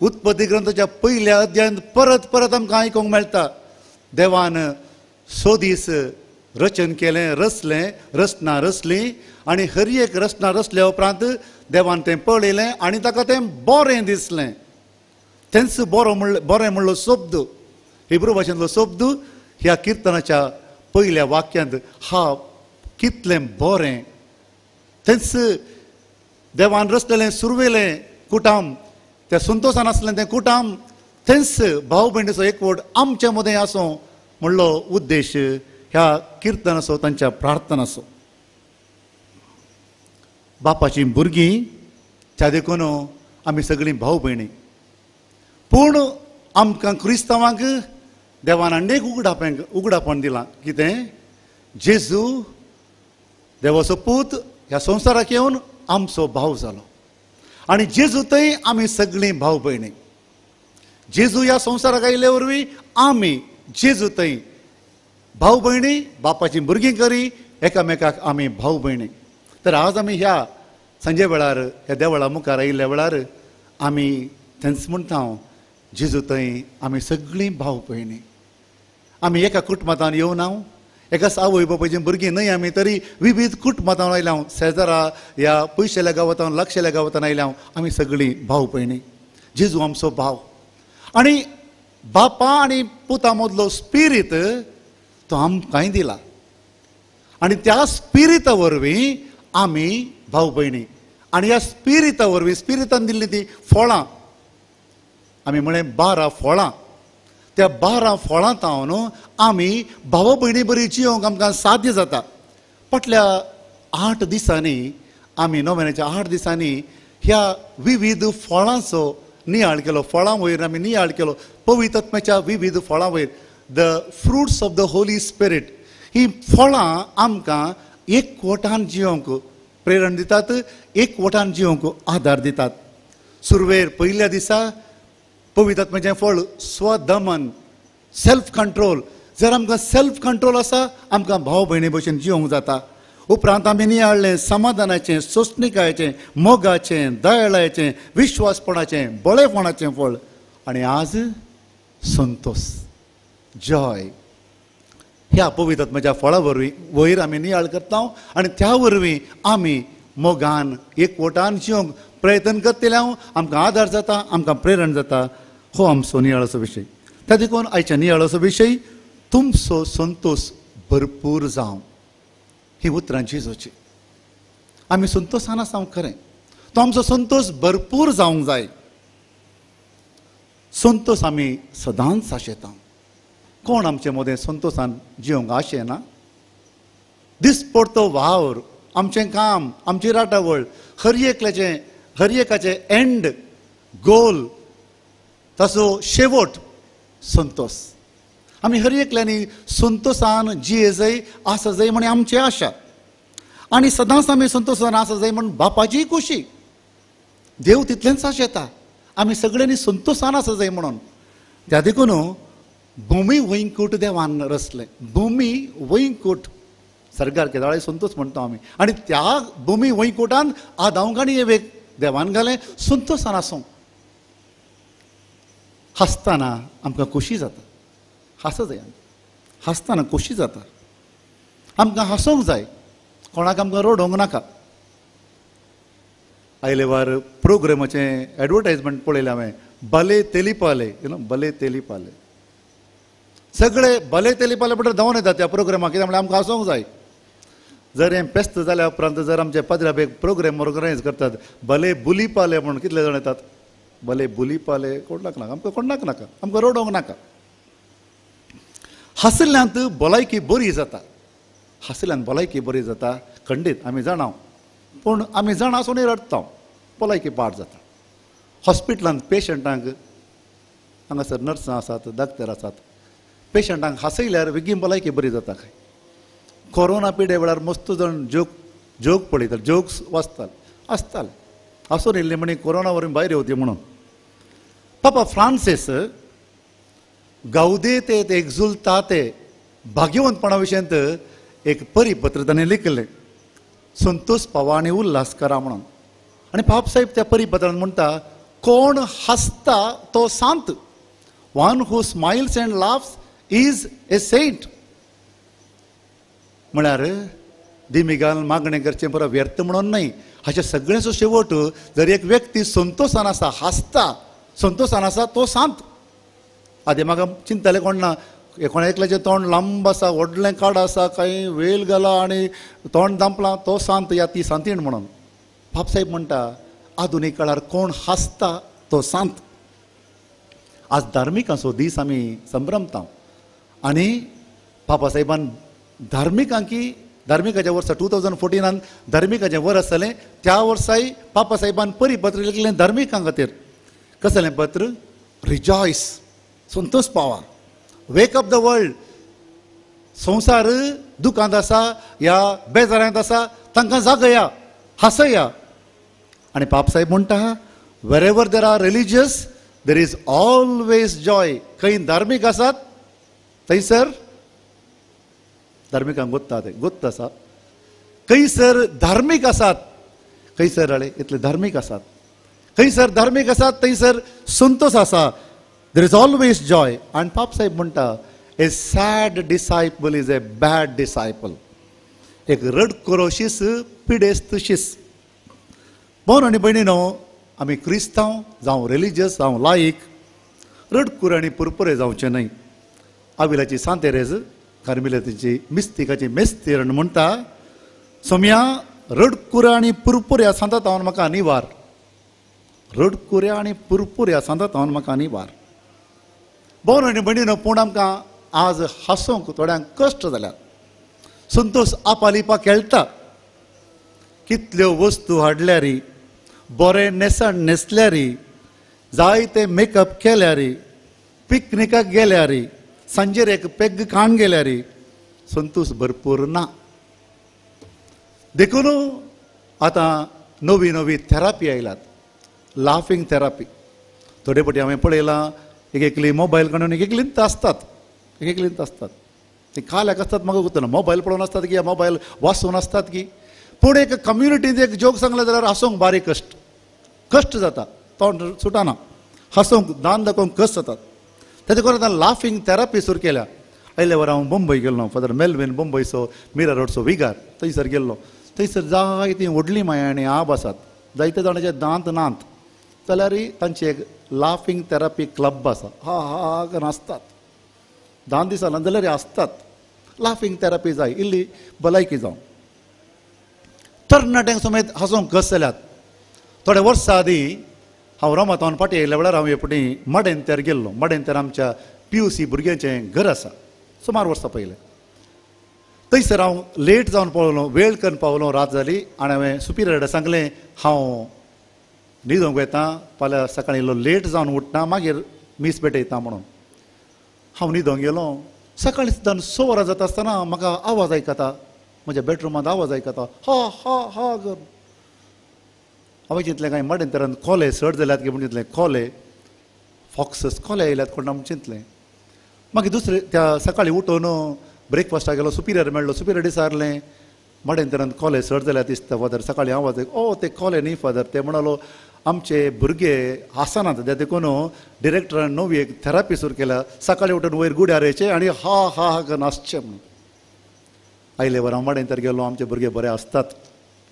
उत्पत्ती ग्रंथाच्या पयल्या अध्यायांत परत परत आमकां आयकूंक मेळटा. देवान 6 दीस रचन केलें, रचलें, रचना रचली आनी हर एक रचना रचल्या उपरांत देवान तें पळयलें आनी ताका तें बरें दिसलें. तेंच बरो म्हणलो, बरें म्हणलो शब्द, हिब्रू भाशेंतलो शब्द ह्या किर्तनाच्या पयल्या वाक्यांत हा कितलें बरें. तेंच देवान रचलेलें सुरवेलें कुटाम, त्या संतोशान आसलें तें कुटाम, तेंच भाव भयणीचो एकवट आमचे मदें आसूं म्हणलो उद्देश ह्या किर्तनाचो, तांच्या प्रार्थनाचो. बापाचीं भुरगीं त्या देखून आमी सगळीं भाव भयणी. पूण आमकां क्रिस्तांवांक देवान आनी एक उगडापण दिलां. कितें? जेजू देवाचो पूत ह्या संवसाराक येवन आमचो भाव जालो आनी जेजू थंय आमी सगळीं भाव भयणी. जेजू ह्या संवसाराक आयिल्ले वरवीं आमी जेजू थंय भाव भयणी, बापाचीं भुरगीं करी एकामेकाक आमी भाव भयणी. तर आज आमी ह्या सांजे वेळार ह्या देवळा मुखार आयिल्ल्या वेळार आमी थंयच म्हणटा हांव, जेजू थंय आमी सगळीं भाव भयणी. आमी एका कुटुंबांत येवन हांव, एकाच आवय बापायचीं भुरगीं न्हय आमी, तरी विविध कुटुंबांत आयल्या हांव, शेजारा ह्या पयशेल्या गांवांत लागशेल्या गांवांत आयल्या हांव, आमी सगळीं भाव भयणी. जेजू आमचो भाव आनी बापा आनी पुता मदलो स्पिरीत तो आमकांय दिला आनी त्या स्पिरिता वरवीं आमी भाव भयणी. आनी ह्या स्पिरिता वरवीं, स्पिरितान दिल्ली ती फळां, आमी म्हळें 12 फळां, त्या 12 फळां तावन आमी भाव भयणी बरी जियोंक आमकां साध्य जाता. फाटल्या 8 दिसांनी आमी नोव्हेनाच्या 8 दिसांनी ह्या विविध फळांचो नियाळ केलो. फळां वयर आमी नियाळ केलो, पवित्र आत्म्याच्या विविध फळां वयर, the fruits of the Holy Spirit. ही फळां आमकां एकवटान जियोंक प्रेरण दितात, एकवटान जियोंक आदार दितात. सुरवेर पयल्या दिसा पवित्र आत्म्याचें फळ स्वदमन, सेल्फ कंट्रोल. जर आमकां सेल्फ कंट्रोल आसा आमकां भाव भयणी भशेन जियोंक जाता. उपरांत आमी नियाळ्ळें समाधानाचें, सोंसणिकायेचें, मोगाचें, दयाळाचें, विश्वासपणाचें, बळेपणाचें फळ. आनी आज संतोष, जॉय. ह्या पवित्र आत्म्याच्या फळा वरवीं वयर आमी नियाळ करता आनी त्या वरवीं आमी मोगान एकवटान जियोंक प्रयत्न करतले, आमकां आदार जाता, आमकां प्रेरण जाता. हो आमचो नियाळाचो विशय. त्या देखून आयच्या नियाळाचो विशय तुमचो संतोष भरपूर जावं, ही उतरां जेजूची. आमी संतोशान आसा खरें, तो आमचो संतोष भरपूर जावंक जाय. संतोष आमी सदांच आशेता. कोण आमचे मदें संतोशान जिवंक आशेना? दिसपडतो वावर, आमचें काम, आमची राटावळ, हर एकल्याचें, हर एकाचें एंड गोल, ताचो शेवट संतोष. आमी हर एकल्यांनी संतोशान जिये जाय, आसा जाय म्हण आमची आशा. आनी सदांच आमी संतोशान आसा जाय म्हण बापाची खोशी. देव तितलेंच आशेता आमी सगळ्यांनी संतोशान आसा जाय म्हणून. त्या देखून भूमी वैंकूट देवान रचलें, भूमी वैंकूट सर्गार केदाळे संतोष म्हणटा आमी. आनी त्या भूमी वैंकूटान आदांक आनी एवेक देवान घालें संतोशान आसूं. हांसतना आमकां खोशी जाता, हांसत जाय आमी, हांसतना खोशी जाता. आमकां हांसूंक जाय, कोणाक आमकां रडोवंक नाका. आयले वार प्रोग्रामाचें एडवर्टायजमेंट पळयलें हांवें, भले तेलीपाले, you know, भले तेलीपाले. सगळे भले तेलीपाले म्हणल्यार धांवन येतात त्या प्रोग्रामाक. कित्याक म्हणल्यार आमकां हांसूंक जाय. जर हें पेस्त जाल्या उपरांत जर आमचे पाद्र्या एक प्रोग्राम ऑर्गनायज करतात भले बुलीपाले म्हणून, कितले जाण येतात? भले बुलीपाले कोणाक नाका, आमकां कोणाक नाका, आमकां रडोवंक नाका. हांसल्यांत भलायकी बरी जाता, हांसल्ल्यान भलायकी बरी जाता खंडीत आमी जाणा, पूण आमी जाणा आसूनय रडटा, भलायकी पाड जाता. हॉस्पिटलांत पेशंटांक हांगासर नर्सां आसात, डॉक्टर आसात, पेशंटांक हांसयल्यार बेगीन भलायकी बरी जाता खंय. कोरोना पिडे वेळार मस्त जाण जोक पळयताले, जोक्स वाचताले, आसताले, हांसून येयल्ले म्हणी कोरोना वरून भायर येवची म्हणून. पापा फ्रांसीस गावदेते एक्झुलताते भाग्यवंतपणा विशयांत एक परिपत्र ताणें लिखिल्लें, संतोष पावा आनी उल्हास करा म्हणून. आनी पाप साहेब त्या परिपत्रान म्हणटा, कोण हांसता तो सांत, one who smiles and laughs is a saint. म्हळ्यार दिमिगान मागणें करचें बरो व्यर्थ म्हणून न्हय. हाचे सगळ्यांचो शेवट जर एक व्यक्ती संतोशान आसा, हांसता, संतोशान आसा तो शांत. आदी म्हाका चिंततालें कोण ना, कोणा एकल्याचें तोंड लांब आसा, व्हडलें काड आसा, कांय वेल घाला आनी तोंड दांपलां, तो शांत या ती शांतीण म्हणून. बापसाहेब म्हणटा आधुनीक काळार कोण हांसता तो शांत. आज धार्मिकांचो दीस आमी संभ्रमता आनी बाबासाहेबान धार्मिकांकी धार्मिकाच्या वर्सा 2014 धार्मिकाचें वर्स जालें त्या वर्साय बाबासाहेबान परिपत्र लिखलें धार्मिकां खातीर. कसलें पत्र? रिजॉयस, संतोष पावा, वेक अप the world. संवसार दुखांत आसा या बेजारांत आसा तांकां जागया, हांसया. आनी बापसाहेब म्हणटा wherever there are religious there is always joy. खंय धार्मीक आसात थंयसर धार्मिकांक गोत्ता, ते गोत्त आसा. खंयसर धार्मीक आसात खंयसर आळे इतले धार्मीक आसात, खंयसर धार्मीक आसात थंयसर संतोष आसा. There is always joy. आनी बापसाहेब म्हणटा a sad disciple is a bad disciple. एक रडकुरो शीस, पिडेस्त शीस. भाव आनी भयणीनो, आमी क्रिस्तांव जावं रिलीजियस जावं लायक रडकुरे आनी पुरपुरे जावचें न्हय. आविलाची सांतेरेज कार्मिलेताची मिस्तिकाची मेस्तीरण म्हणटा सोम्या रडकुऱ्या आनी पुरपुऱ्या सांतात हांव म्हाका निवार. रडकुऱ्या आनी पुरपुऱ्या सांतात हांव म्हाका निवार. भाव आनी भयणीनो, पूण आमकां आज हांसूंक थोड्यांक कश्ट जाल्यात. संतोष आपालिपा खेळटा. कितल्यो वस्तू हाडल्यारी, बरें न्हेसण न्हेसल्यारी, जायते मेकअप केल्यारी, पिकनिकाक गेल्यारी, सांजेर एक पेग खाण गेल्यारी संतोष भरपूर ना. देखून आतां नवी नवी थेरापी आयल्यात, लाफींग थेरापी. थोडे फावटी हांवें पळयलां एक एकली मोबायल काडून एक एकलींत आसतात, एक एकलींत आसतात. ती काल्याक आसतात म्हाका गुतना, मोबायल पळोवन आसतात की मोबायल वाचून आसतात की. पूण एक कम्युनिटीन एक जोक सांगलें जाल्यार हांसूंक बारीक कश्ट कश्ट जाता, तोंड सुटना, हांसूंक दान दाखोवंक कश्ट जातात. तेजे करून आतां लाफींग थेरापी सुरू केल्या. आयल्या वर हांव मुंबय गेल्लो, फादर मेलवीन मुंबयचो मिरा रोडचो विगार, थंयसर गेल्लो. थंयसर जायतीं व्हडलीं माया आनी आब आसात, जायते जाणाचे दांत नात जाल्यार तांची एक लाफींग थेरापी क्लब आसा. हा हा करून आसतात, दांत दिसना जाल्यार आसतात. लाफींग थेरापी जाय इल्ली भलायकी जावं. तरणाट्यांक समेत हांसूंक कस जाल्यात. थोड्या वर्सां आदीं हांव रोमांत फाटीं आयिल्ल्या वेळार हांव हे फावटी मडेंतेर गेल्लो. मडेंतेर आमच्या PUC भुरग्यांचें घर आसा. सुमार वर्सां पयलें थंयसर हांव लेट जावन पावलो, वेळ करून पावलो, रात जाली. आनी हांवें सुपिरियरा सांगलें हांव न्हिदोंक वयता, फाल्यां सकाळीं इल्लो लेट जावन उठना, मागीर मीस भेटयता म्हणून. हांव न्हिदोंक गेलो. सकाळीं सुद्दां 6 वरां जाता आसतना म्हाका आवाज आयकता, म्हज्या बेडरुमांत आवाज आयकता, हा हा हा कर. हांवें चिंतलें कांय मडेंतरान कोले चड जाल्यात की म्हूण चिंतलें, कोले फॉक्सस कोले आयल्यात कोण म्हूण चिंतलें. मागीर दुसरे त्या सकाळीं उठून ब्रेकफास्टाक गेलो, सुपिरियर मेळ्ळो. सुपिरियर विचारलें मडेंतरान कोले चड जाल्यात दिसता फादर, सकाळीं आवाज. ओ ते कोले न्ही फादर, ते म्हणालो आमचे भुरगे हांसनात देखून डिरेक्टरान नवी एक थेरापी सुरू केल्या, सकाळीं उठून वयर गुड्यार येयचें आनी हा हा हा करून हांसचें म्हणून. आयले वर हांव मडेंतर गेलो, आमचे भुरगे बरे आसतात.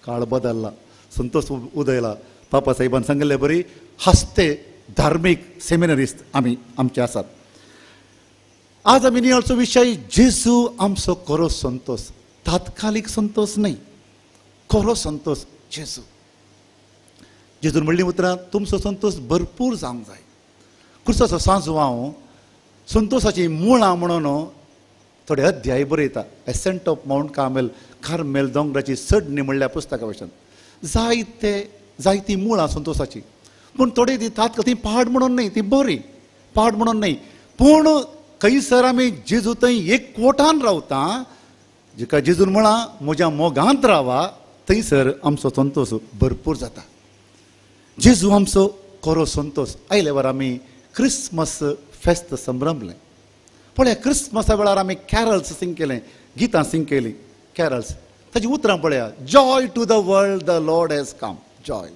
काळ बदल्ला, संतोष उदयला. बाबासाहेबान सांगिल्ले बरी हांसते धार्मीक सेमिनरिस्ट आमी आमचे आसात. आज आमी नियाळचो विशय जेजू आमचो खरो संतोष. तात्कालीक संतोष न्हय, खरो संतोष जेजू. जेजून म्हणलीं उतरां तुमचो संतोष भरपूर जावंक जाय. क्रिस्ताचो सांजो हांव संतोषाचीं मुळां म्हणून थोडे अध्याय बरयता. Ascent of Mount Carmel, Carmel दोंगराची चडणी म्हणल्या पुस्तका वयल्यान जायते जायतीं मुळां संतोषाचीं. पूण थोडी ती तात्काळ ती पाड म्हणून न्हय, ती बरी पाड म्हणून न्हय. पूण खंयसर आमी जेजू थंय एकवटान रावता, जिका जेजून म्हळां म्हज्या मोगांत रावा, थंयसर आमचो संतोष भरपूर जाता. जेजू आमचो खरो संतोष. आयले वर आमी क्रिसमस फेस्त संभ्रमलें. पळया क्रिसमसा वेळार आमी कॅरल्स सिंग केलें, गितां सिंग केलीं, कॅरल्स. ताची उतरां पळया, joy to the world the Lord has come. Joy,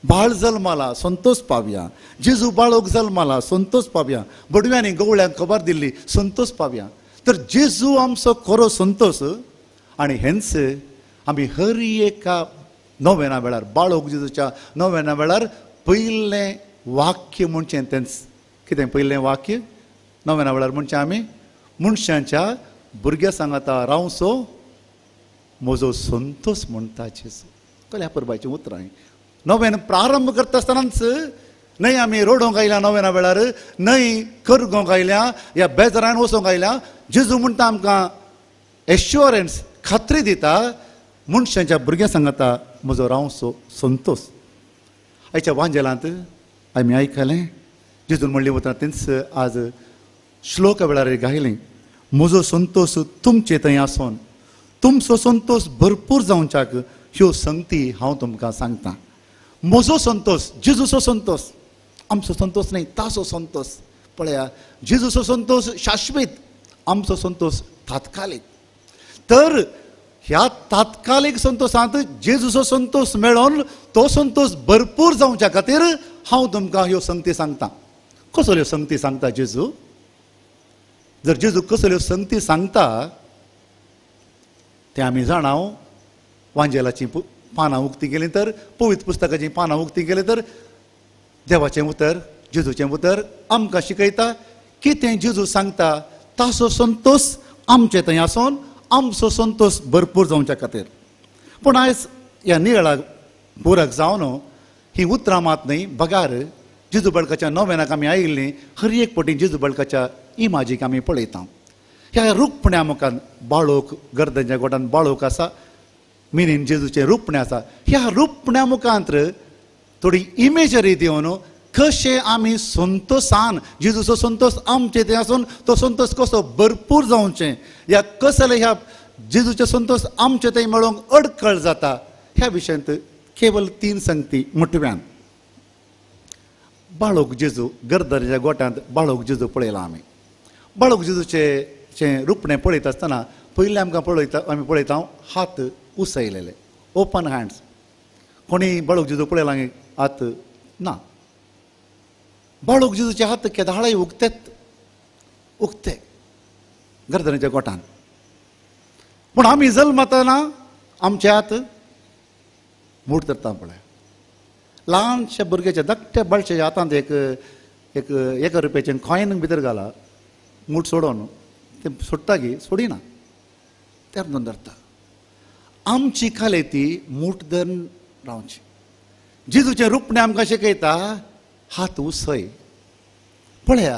बाळ जल्माला संतोष पावया, जेजू बाळोक जल्माला संतोष पावया, बडव्यांनी गवळ्यांक खबर दिल्ली संतोष पावया. तर जेजू आमचो खरो संतोष. आनी हेंच आमी हर एका नोवेना वेळार बाळोक जेजूच्या नोवेना वेळार पयलें वाक्य म्हणचें तेंच. कितें पयलें वाक्य नोवेना वेळार म्हणचें आमी मनशांच्या भुरग्या सांगाता रावचो म्हजो संतोष म्हणटा जेजू. कल्या परबाचीं उतरां नोवेन प्रारंभ करता आसतनाच न्हय आमी रोडोंक आयल्या नोवेना वेळार, न्हय करगोंक आयल्या या बेजारान वचोंक आयल्या. जेजू म्हणटा आमकां एश्योरन्स खात्री दिता मनशांच्या भुरग्यां सांगाता म्हजो रावचो संतोष. आयच्या वांजेलांत आमी आयकलें जेजून म्हणलीं उतरां तेंच आज श्लोका वेळार गायलें. म्हजो संतोष तुमचे थंय आसून तुमचो संतोष भरपूर जावच्याक ह्यो संगती हांव तुमकां सांगता. म्हजो संतोष जेजूचो संतोष, आमचो संतोष न्हय ताचो संतोष. पळया जेजूचो संतोष शाश्वत, आमचो संतोष तात्कालीक. तर ह्या तात्कालीक संतोषांत जेजूचो संतोष मेळोन तो संतोष भरपूर जावच्या खातीर हांव तुमकां ह्यो संगती सांगता. कसल्यो संगती सांगता जेजू? जर जेजू कसल्यो संगती सांगता तें आमी जाणा. वांजेलाचीं पानां उक्ती केलीं तर, पवित्र पुस्तकाचीं पानां उक्ती केलीं तर देवाचें उतर जेजूचें उतर आमकां शिकयता कितें जेजू सांगता ताचो संतोष आमचे थंय आसून आमचो संतोष भरपूर जावच्या खातीर. पूण आयज ह्या नियाळाक पुरक जावन ही उतरां मात न्हय बगार जेजू बळकाच्या नोवेनाक आमी आयिल्लीं हर एक पटी जेजू बळकाच्या इमाजीक आमी पळयता. ह्या रुपण्या मुखार बाळोक गर्दनच्या गोटान बाळोक आसा, मिनीन जेजूचें रुपणें आसा. ह्या रुपण्या मुखांत थोडी इमेजरी दिवन कशें आमी संतोषान जेजूचो संतोष आमचे थंय आसून तो संतोष कसो भरपूर जावचें या कसले ह्या जेजूचो संतोष आमचे थंय मेळोवंक अडखळ जाता ह्या विशयांत केवल तीन संगती मुठव्यान. बाळोक जेजू गर्दनच्या गोट्यांत बाळोक जेजू पळयला आमी. बाळोक जेजूचें रुपणें पळयता आसतना पयलें आमकां पळयता आमी पळयता हात उसयलेले, ओपन हँड्स. कोणी बाळोक जेजू पळयला हात ना. बाळोक जेजूचे हात केदाळाय उक्तेत उक्ते गर्दनेच्या गोटान. पूण आमी जल्मतना आमचे हात मूठ धरता पळय. ल्हानशा भुरग्याच्या धाकट्या बाळच्या हातांत एक एक एका रुपयाचें कॉयन भितर घाला, मूठ सोडोवन तें सोडटा गी सोडिना, तें धरता. आमची खाले ती मूठ धरून रावची. जेजूचें रुपणें आमकां शिकयता हात उसय. पळया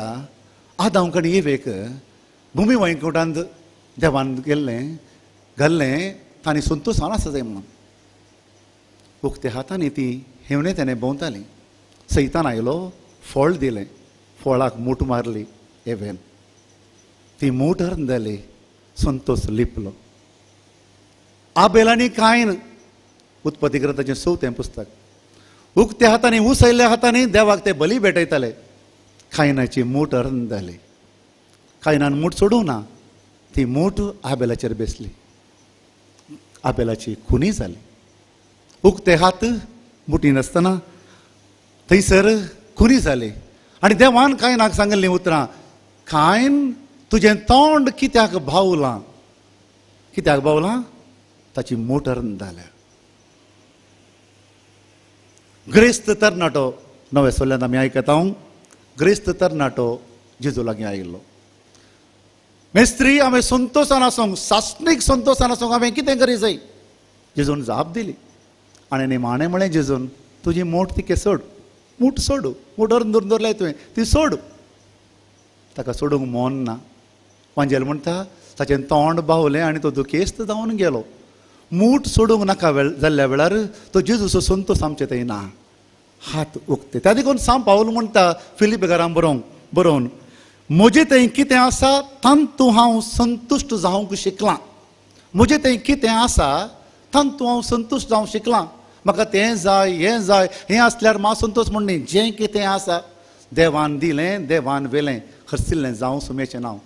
आदांव कडेन येवेक भुमी वैकुंठांत देवान गेल्लें घाल्लें तांणी संतोषान आसा जाय म्हणून उक्त्या हातांनी ती हेवणे तेणें भोंवताली. सैतान आयलो, फळ दिलें, फळाक मूठ मारली एवेन, ती मूठ हरून जाली, संतोष लिपलो. आबेल आनी कायन उत्पत्ती ग्रंथाचें चवथें पुस्तक. उक्त्या हातांनी उसयल्ल्या हातांनी देवाक ते बली भेटयताले. कायनाची मूठ हरण जाली, कायनान मूठ सोडूंक ना, ती मूठ आबेलाचेर बेसली, आबेलाची खुनी जाली. उक्ते हात मुठी नासतना थंयसर खुनी जाली. आनी देवान कायनाक सांगिल्लीं उतरां, कायन तुजें तोंड कित्याक भावलां, कित्याक भावलां? ताची मूठ हरण जाल्या. ग्रेस्त तरणाटो नव्या सोल्यांत आमी आयकता, ग्रेस्त तरणाटो जेजू लागीं आयिल्लो. मेस्त्री हांवें संतोषान आसूंक, सासणीक संतोषान आसूंक हांवें कितें करी जाय? जेजून जाप दिली. आनी निमाणें म्हळें जेजून, तुजी मूठ तिके सोड, मूठ सोड, मूठ धरून धरून धरल्याय तुवें, ती सोड. ताका सोडूंक मन ना. वांजेल म्हणटा ताचें तोंड बावलें आनी तो दुखेस्त जावन गेलो. मूठ सोडूंक नाका वेळ जाल्ल्या वेळार तो जेजूचो संतोष आमचे थंय ना. हात उक्ते. त्या देखून सांव पावल म्हणटा फिलीप घरान बरोवन, म्हजे थंय कितें आसा तातूंत हांव संतुश्ट जावंक शिकलां. म्हजे थंय कितें आसा तातूंत हांव संतुश्ट जावंक शिकलां. म्हाका तें जाय, हें जाय, हें आसल्यार म्हाका संतोष म्हण न्ही. जें कितें आसा देवान दिलें, देवान व्हेलें, खर्चिल्लें जावं सुमेचें नांव.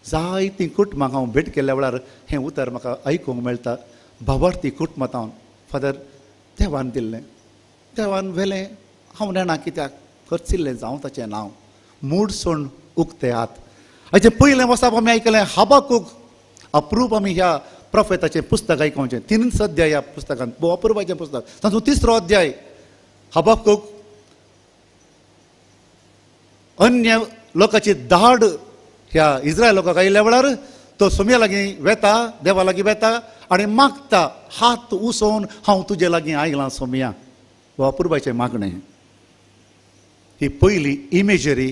जायतीं कुटुंबांक हांव भेट केल्ल्या वेळार हें उतर म्हाका आयकूंक मेळटा. भावार्थी कुटुंबांत फादर देवान दिल्लें, देवान व्हेलें, हांव नेणा कित्याक, खर्चिल्लें जावं ताचें नांव. मूड सोण उक्ते हात. हाचें पयलें वसाप आमी आयकलें हबाकूक अप्रूप. आमी ह्या प्रोफेताचें पुस्तक आयकोवचें. 3 अध्याय ह्या पुस्तकांत, भोव अपुरबायचें पुस्तक. तातूंत 3रो अध्याय हबाकुक अन्य लोकांची धाड ह्या इस्रायल लोकांक आयिल्ल्या वेळार तो सोम्या लागीं वेता, देवा लागीं वेता आनी मागता, हात उसोवन हांव तुजे लागीं आयलां सोम्या. हो अपुरबायचें मागणें. ही पयली इमेजरी,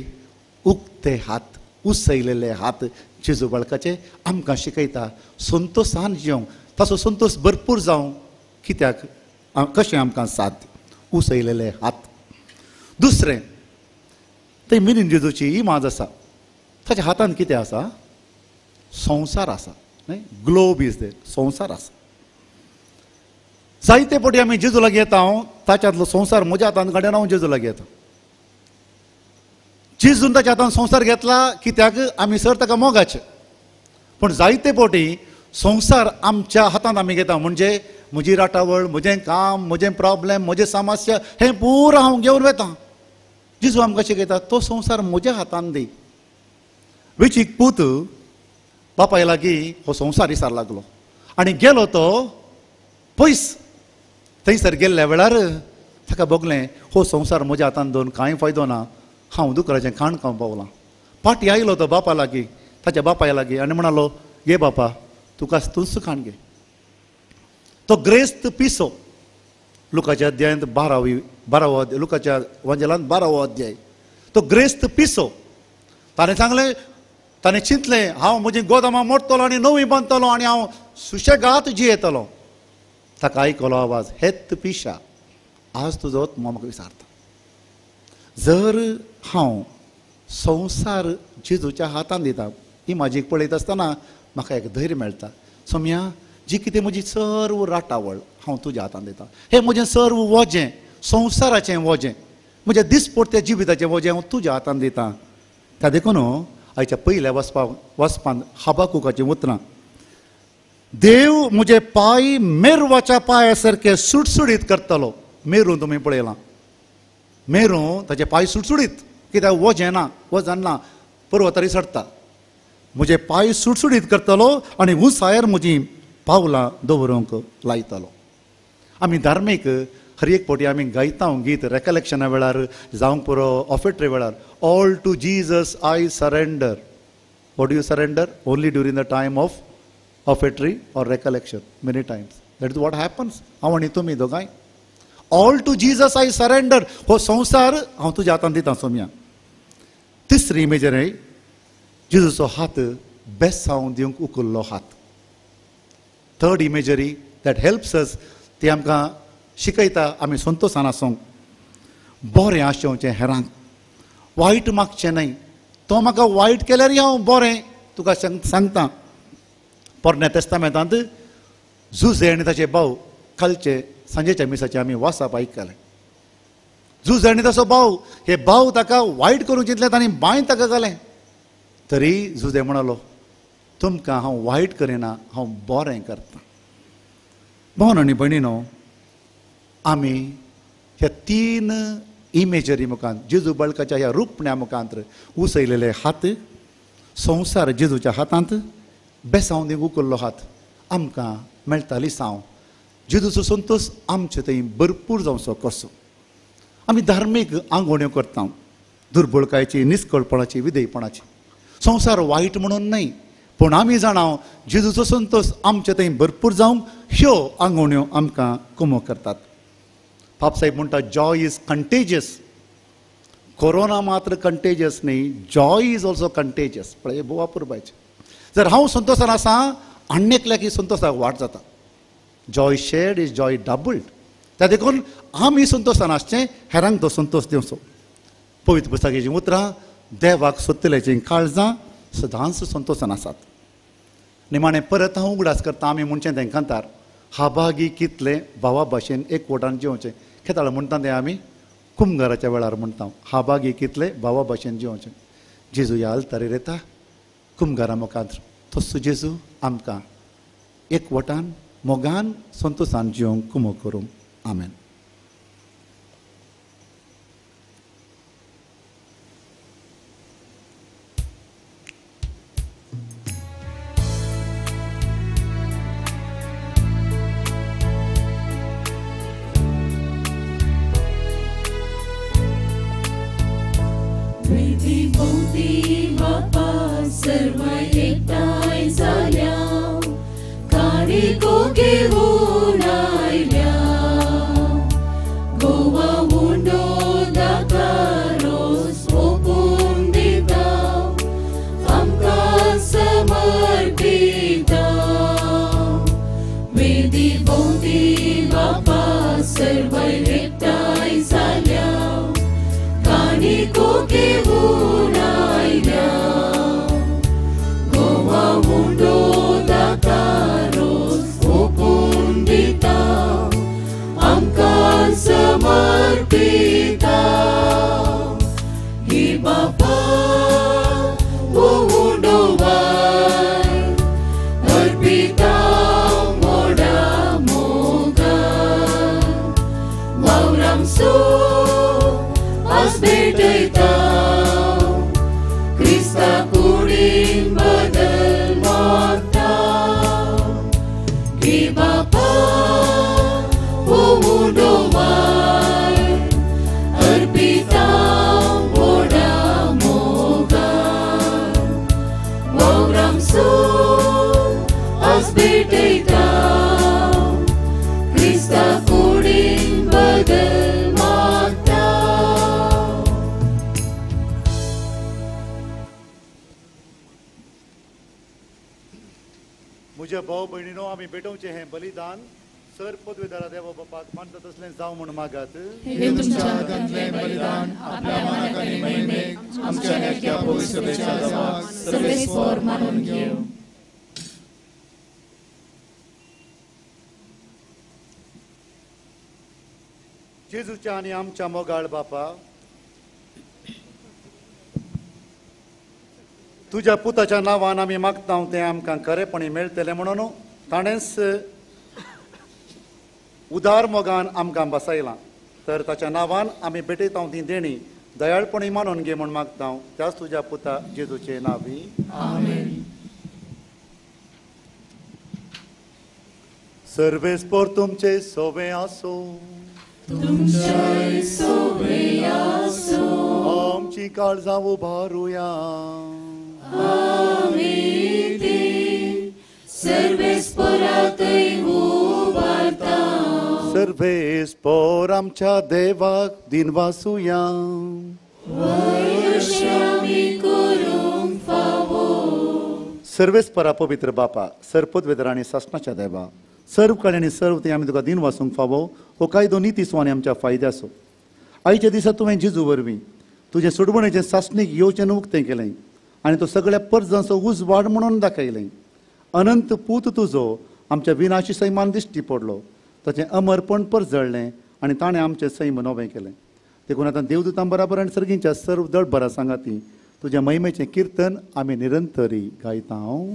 उक्ते हात, उसयलेले हात जेजू बाळकाचे आमकां शिकयता संतोसान जिवंक, ताचो संतोष भरपूर जावं कित्याक कशें आमकां साध्य, उसयलेले हात. दुसरें, थंय मिनीन जेजूची इमाज आसा. ताच्या हातान कितें आसा? संवसार आसा, न्हय, ग्लोब is there, संवसार आसा. जायते पटी आमी जेजू लागीं येता, हांव ताच्यांतलो संवसार म्हज्या हातान काडून हांव जेजू लागीं येता. जेजून ताच्या हातान संवसार घेतला कित्याक? आमी सर ताका मोगाचे. पूण जायते पटी संवसार आमच्या हातांत आमी घेता, म्हणजे म्हजी राटावळ, म्हजें काम, म्हजें प्रॉब्लेम, म्हजें समस्या, हें पुरो हांव घेवन वेता. जेजू आमकां शिकयता तो संवसार म्हज्या हातान दी. वेचीक पूत बापाय लागीं हो संवसार इसार लागलो आनी गेलो तो पयस. थंयसर गेल्ल्या वेळार ताका भोगलें हो संवसार म्हज्या हातान दवरून कांय फायदो ना, हांव दुकराचें खाण खावंक पावलां. पाटी आयलो तो बापा लागीं, ताच्या बापाय लागीं आनी म्हणालो, घे बापा, तुका तूंच खाण घे. तो ग्रेस्त पिसो. लुकाच्या अध्यायांत बारावो, लुकाच्या वांजेलांत 12वो अध्याय. तो ग्रेस्त पिसो. ताणें सांगलें, ताणें चिंतलें, हांव म्हजी गोदामां मोडटलो आनी नवी बांदतलो आनी हांव सुशेगाद जियेतलो. ताका आयकलो आवाज, हेत पिशा, आज तुजो म्हाका विचारता. जर हांव संवसार जेजूच्या हातान दिता, ही म्हाजी पळयत आसतना म्हाका एक धैर्य मेळटा, सोम्या जी कितें म्हजी सर्व राटावळ हांव तुज्या हातान दिता, हें म्हजें सर्व वजें, संवसाराचें वजें, म्हज्या दिसपडत्या जिविताचें वजें हांव तुज्या हातान दिता. त्या देखून आयच्या पयल्या वाचपांत हबाकुकाचीं उतरां, देव म्हजे पांय मेरवाच्या पांया सारके सुटसुडीत करतलो. मेरू तुमी पळयलां, मेरू ताचे पांय सुटसुडीत, कित्याक वजें ना, वजन ना, पर्वतारी चडटा. म्हजे पांय सुटसुडीत करतलो आनी उंचायर म्हजी पावलां दवरूंक लायतलो. आमी धार्मीक हर एक फावटी आमी गायता गीत रेकलेक्शना वेळार जावंक पुरो, ऑफेट्री वेळार, all to Jesus I surrender. What do you surrender? Only during the time of offertory or recollection. Many times that is what happens. हांव आनी तुमी दोगांय all to Jesus I surrender. हो संवसार हांव तुज्या हातान दिता सोम्या. तिसरी इमेजरी, जेजूचो हात बेसांव दिवंक उखल्लो हात. Third imagery that helps us, ती आमकां शिकयता आमी संतोसान आसूंक, बरें आशेवचें हेरांक, वायट मागचें न्हय. तो म्हाका वायट केल्यार हांव बरें तुका सांगता. पोरण्या तेस्तामेंतांत जुजे आनी ताचे भाव, कालचे सांजेच्या मिसाचे आमी वासाप आयकलें. जुजे आनी ताचो भाव, हे भाव ताका वायट करूंक चिंतलें, तांणी बांय ताका घालें. तरी जुजे म्हणालो, तुमकां हांव वायट करिना, हांव बरें करतां. भावन आनी भयणीनो, आमी ह्या 3 इमेजरी मुखांत, जेजू बाळकाच्या ह्या रुपण्या मुखांत उसयलेले हात, संवसार जेजूच्या हातांत, बेसांव दिवंक उखल्लो हात, आमकां मेळटाली साव. जेजूचो संतोष आमचे थंय भरपूर जावचो कसो. आमी धार्मीक आंगवण्यो करता, दुर्बळकायेची, निस्कळपणाची, विधेयपणाची. संवसार वायट म्हणून न्हय, पूण आमी जाणा जेजूचो संतोष आमचे थंय भरपूर जावंक ह्यो आंगवण्यो आमकां कुमो करतात. पापसाहेब म्हणटा, जॉय is contagious. Corona मात्र कंटेजियस न्ही, जॉय is also contagious. पळय भोव अपुरबायचें. जर हांव संतोशान आसा, आनी एकल्याक ही संतोशाक वाट जाता. Joy shared is joy doubled. त्या देखून आमी संतोशान आसचें, हेरांक तो संतोश दिवचो. पवित्र पुस्तकाचीं उतरां, देवाक सोदतल्याचीं काळजां सदांच संतोशान आसात. निमाणें परत हांव उगडास करता, आमी म्हणचें तें कांतार, हाबागी कितलें भावा भाशेन एकवटान जिवचें. खेताळ म्हणटा तें आमी कुमगाराच्या वेळार म्हणटा, हाबागी कितलें भावा भाशेन जिवचें. जेजू ह्या आल्तारीर येता कुमगारा मुखार, तसो जेजू आमकां एकवटान मोगान संतोशान जिवंक कुमो करूंक. आमेन. वेदी भोंवती बापा सर्व एकठांय जाल्या काणिको घेवन आयल्या गोवा उंडो दाता रोस ओपून दिता आमकां समर्पिता वेदी भोंवती बापा सर्व एकठांय जाल्या काणिको घेवन आयल्या गोवा उंडो दाता रोस ओपून दिता आमकां समर्पिता ही बापा उंडो वाय अर्पिता मोडा मोगान वावरामसो आज भेटयता क्रिस्ता कुडीन बदल मागता ही बापा उंडो वाय अर्पिता मोडा मोगान वावरामसो आज भेटयता क्रिस्ता कुडीन बदल मागता. म्हज्या भाव भयणीनो आमी भेटोवचें हें बलिदान सर पदवेदारा देवा बापाक मानता तसलें जावं म्हूण मागात. हे तुमच्या हातांतलें बलिदान आपल्या मानाक आनी महिमेक आमच्या नेटक्या पवित्र सभेच्या देवाक सर्वेस्पर मानून घेवं. जेजूच्या आनी आमच्या मोगाळ बापा, तुज्या पुताच्या नांवान आमी मागता तें आमकां खरेपणी मेळटलें म्हणून ताणेंच उदार मोगान आमकां बसयलां. तर ताच्या नांवान आमी भेटयता ती देणी दयाळपणी मानून घे म्हूण मागता त्याच तुज्या पुता जेजूचे नांवी. आमेन. सर्वेस्पर तुमचे सोवे आसो. तुमचे सोवे आसो. आमची काळजां उबारुया. आमी ती सर्वेस्परातय उबारता. सर्वेस्पर आमच्या देवाक दिनवासुया. करूंक फावो. सर्वेस्परा पवित्र बापा, सर्पदवेदर आनी सासणाच्या देवा, सर्व कळे आनी सर्व ते आमी तुका दिन वासूंक फावो हो कायदो नितीचो आनी आमच्या फायद्याचो. आयच्या दिसा तुवें जेजू वरवीं तुजें सोडवणेचें सासणीक येवचें उक्तें केलें आनी तो सगळ्या परजांचो उजवाड म्हणून दाखयलें. अनंत पूत तुजो आमच्या विनाशी सैमान दिश्टी पडलो, ताचें अमरपण परजळ्ळें आनी ताणें आमचें सैम नवें केलें. देखून आतां देवदूतां बराबर आनी सर्गींच्या सर्व दळभरा सांगाती तुज्या महिमेचें किर्तन आमी निरंतरी गायता. हांव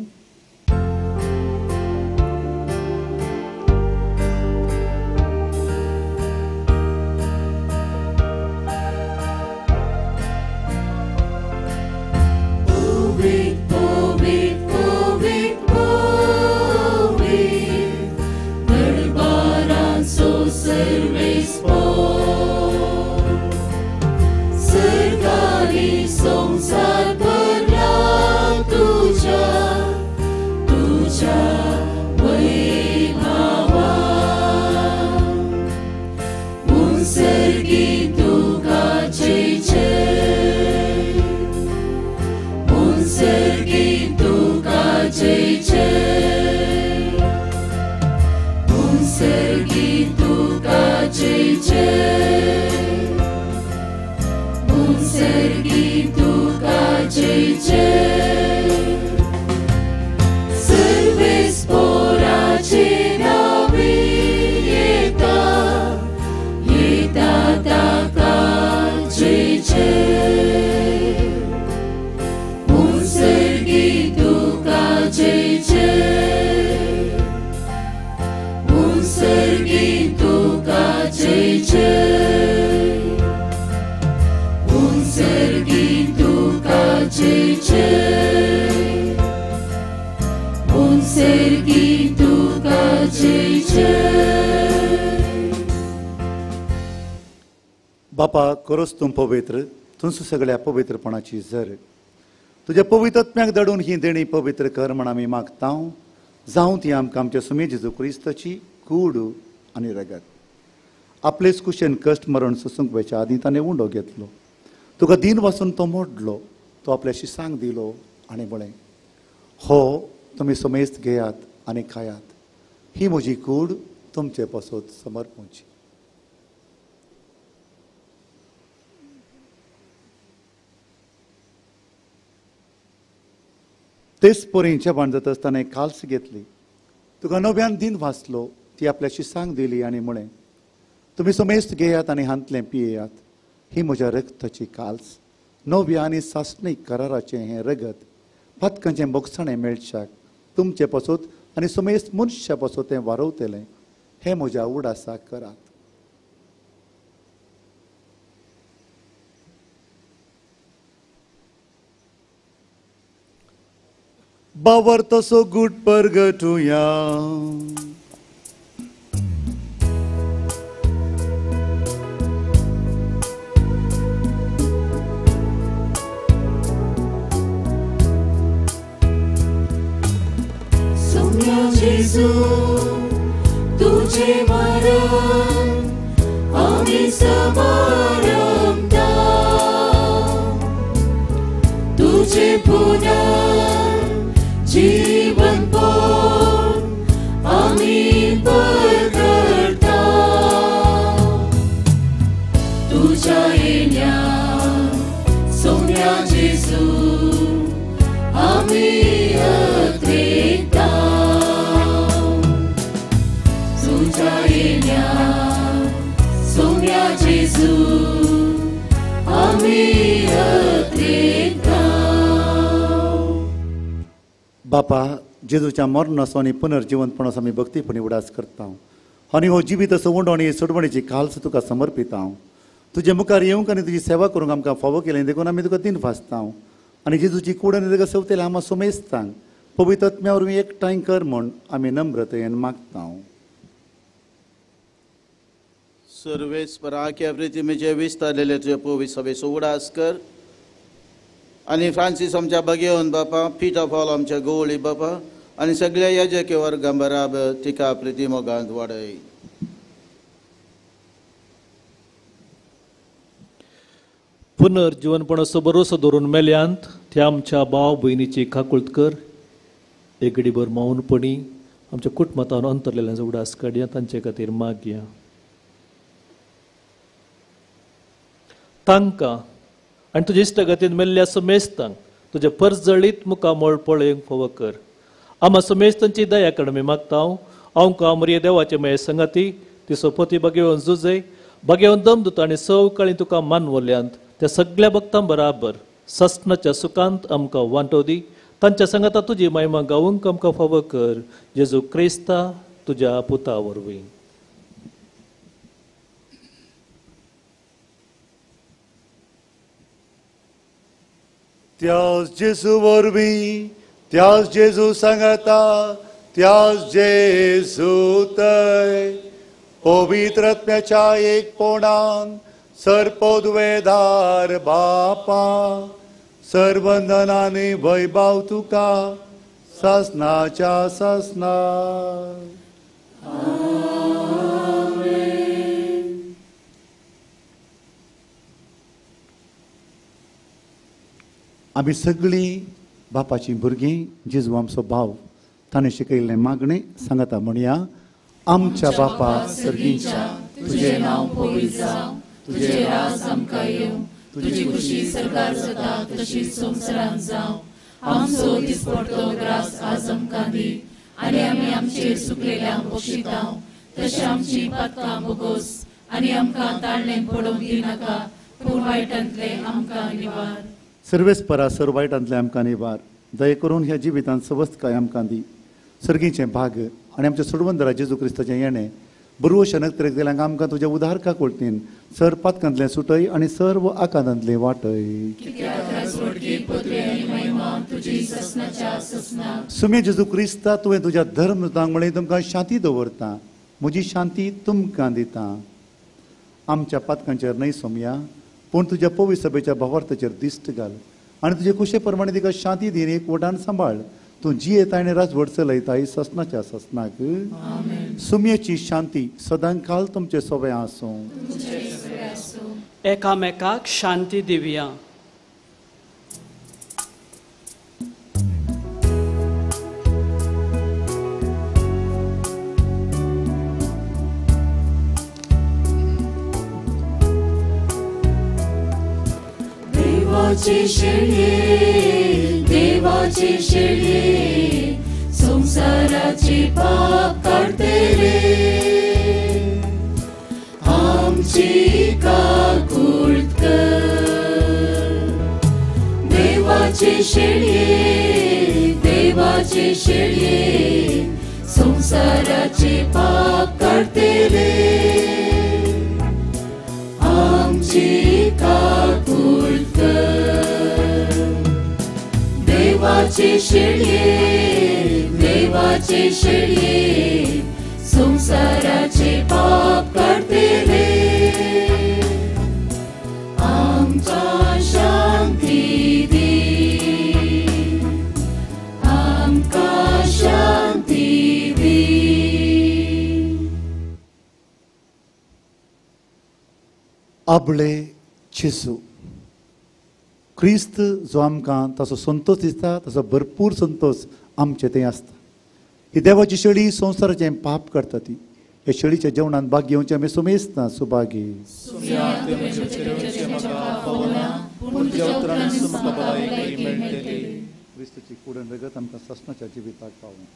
बापा, खरोच तूं पवित्र, तुंच सगळ्या पवित्रपणाची जर. तुज्या पवित्र आत्म्याक धाडून ही देणी पवित्र कर म्हण आमी मागता. जावं ती आमकां आमच्या सुमे जेजू क्रिस्ताची कूड आनी रगत. आपलेच कुशेन कश्ट मरण सोसूंक वयच्या आदीं ताणें उंडो घेतलो, तुका दीन वाचून तो मोडलो, तो आपल्याशी सांग दिलो आनी म्हळें, हो तुमी समेस्त घेयात आनी खायात, ही म्हजी कूड तुमचे पासत समर्पूची. तेच परी जेवण जाता आसतना काल्स घेतली, तुका नव्यान दीन वाचलो, ती आपल्याशी सांग दिली आनी म्हळें, तुमी समेस्त घेयात आनी हांतलें पियेयात, ही म्हज्या रगताची काल्स, नव्या आनी सासणीक कराराचें हें रगत पातकांचें बोगसाणें मेळच्याक तुमचे पासत आनी समेस्त मनशा पासत तें वारवतलें. हें म्हज्या उडासाक करात. बावर तसो गुट परगटुया. जेजू तुझे मरण आमी समारंभता, तुझे पुनर्जीवनपण आमी परगटता. तुझ्या येण्या सोम्या जेजू आमी अत्रेता. सोम्या जेजू आमी अत्रेता. बापा, जेजूच्या मरणाचो आनी पुनर्जिवंतपणाचो आमी भक्तीपणी उडास करता आनी हो जिवीत असो उंडो आनी सोडवणीची काल्स तुका समर्पिता. तुजे मुखार येवंक आनी तुजी सेवा करूंक आमकां फावो केलें देखून आमी तुका दिन भासता आनी जेजूची कूड आनी तुका सवतेले आमा सोमेस्तांक पवित्र आत्म्या वरवीं एकठांय कर म्हूण आमी नम्रतेन मागता. सर्वेस्पराख्या प्रितिमेचे विस्तारलेले तुजे पवित्र सभेचो उडास कर आनी फ्रांसीस आमच्या बगेवन बापा, पिटा फॉल आमच्या गोवळी बापा आनी सगळ्या याजकी वर्गां बराबर तिका प्रिती मोगांत वाडय. पुनर्जिवनपणाचो भरोसो दवरून मेल्यांत त्या आमच्या भाव भयणीची काकूळत कर. एक घडीभर मौनपणी आमच्या कुटुंबांत अंतरलेल्यांचो उडास काडया, तांचे खातीर मागया. तांकां आनी तुज्या इश्टागतीन मेल्ल्या समेस्तांक तुज्या परजळीत मुखामळ पळोवंक फावो कर. आमा समेस्तांची दया कडेन आमी मागता. आमकां मरिये देवाचे माये संगाती ती सोपती बागेवन जुजय बागेवन दमदूत आनी सवकाळी तुका मानवल्यांत त्या सगळ्या भक्तां बराबर ससनाच्या सुखांत आमकां वांटो दी. तांच्या संगाता तुजी महिमा गावंक आमकां फावो कर. जेजू क्रिस्ता तुज्या पुता वरवीं. त्यास जेजू वरवीं, त्यास जेजू सांगता, त्यास जेजू तय पवित्र आत्म्याच्या एकपणान सर्पोद्वेदार बापा सर्वंदनाने वैभव तुका सासनाच्या सासना. आमी सगळीं बापाचीं भुरगीं जेजू आमचो भाव ताणें शिकयल्लें मागणें सांगता म्हणया. आमच्या बापा सर्गींच्या, तुझें नांव पवित्र जावं, तुझें राज आमकां येवं, तुजी खुशी सरकार जाता तशी संवसारांत जावं. आमचो दिसपडतो ग्रास आज आमकां दी आनी आमी आमचेर सुकलेल्यांक बक्षितां तशें आमची पातकां बोगोस आनी आमकां ताळणेंत पडोवंक दिनाका, पूण वायटांतलें आमकां निवार. सर्वेस्परा सर वायटांतलें आमकां निवार. दया करून ह्या जिवितांत सवस्तकाय आमकां दी. सर्गीचें भाग आनी आमच्या सोडवंदरा जेजू क्रिस्ताचें येणें बरवो शनक गेल्यांक आमकां तुज्या उदार काकुळतीन सर पातकांतलें सुटय आनी सर्व आकांतांतलें वाटय. सुमे जेजू क्रिस्ता, तुवें तुज्या धर्मदूतांक म्हळें तुमकां शांती दवरता, म्हजी शांती तुमकां दिता. आमच्या पातकांचेर न्हय सोमया, पूण तुज्या पवित्र सभेच्या भावार्थाचेर दिश्ट घाल आनी तुजे कुशे प्रमाणे तिका शांती दी एक वटान सांबाळ. तूं जियेता आनी राजवट चलयता ससनाच्या ससनाक. सुमयेची शांती सदांकाल तुमचे सोबे आसूं. एकामेकाक शांती दिवया. देवाची शेळये, देवाची शेळये, संसाराची पाप काडते रे, आमची काकूळत कर. देवाची शेळये, देवाची शेळये, संसाराची पाप काडते रे, आमची काकूळत कर. देवाची शेळये, देवाची शेळये, संसाराचे पाप काडते रे, आमकां शांती दी, आमकां शांती दी. आबळे जेजू क्रिस्त जो आमकां ताचो संतोष दिसता ताचो भरपूर संतोष आमचे थंय आसता. ही देवाची शेळी संवसाराचें पाप करता ती ह्या शेळीच्या जेवणान भाग घेवचें आमी सुमेस्ता सुभागी. क्रिस्ताची कुडन रगत आमकां ससनाच्या जिविताक पावूं.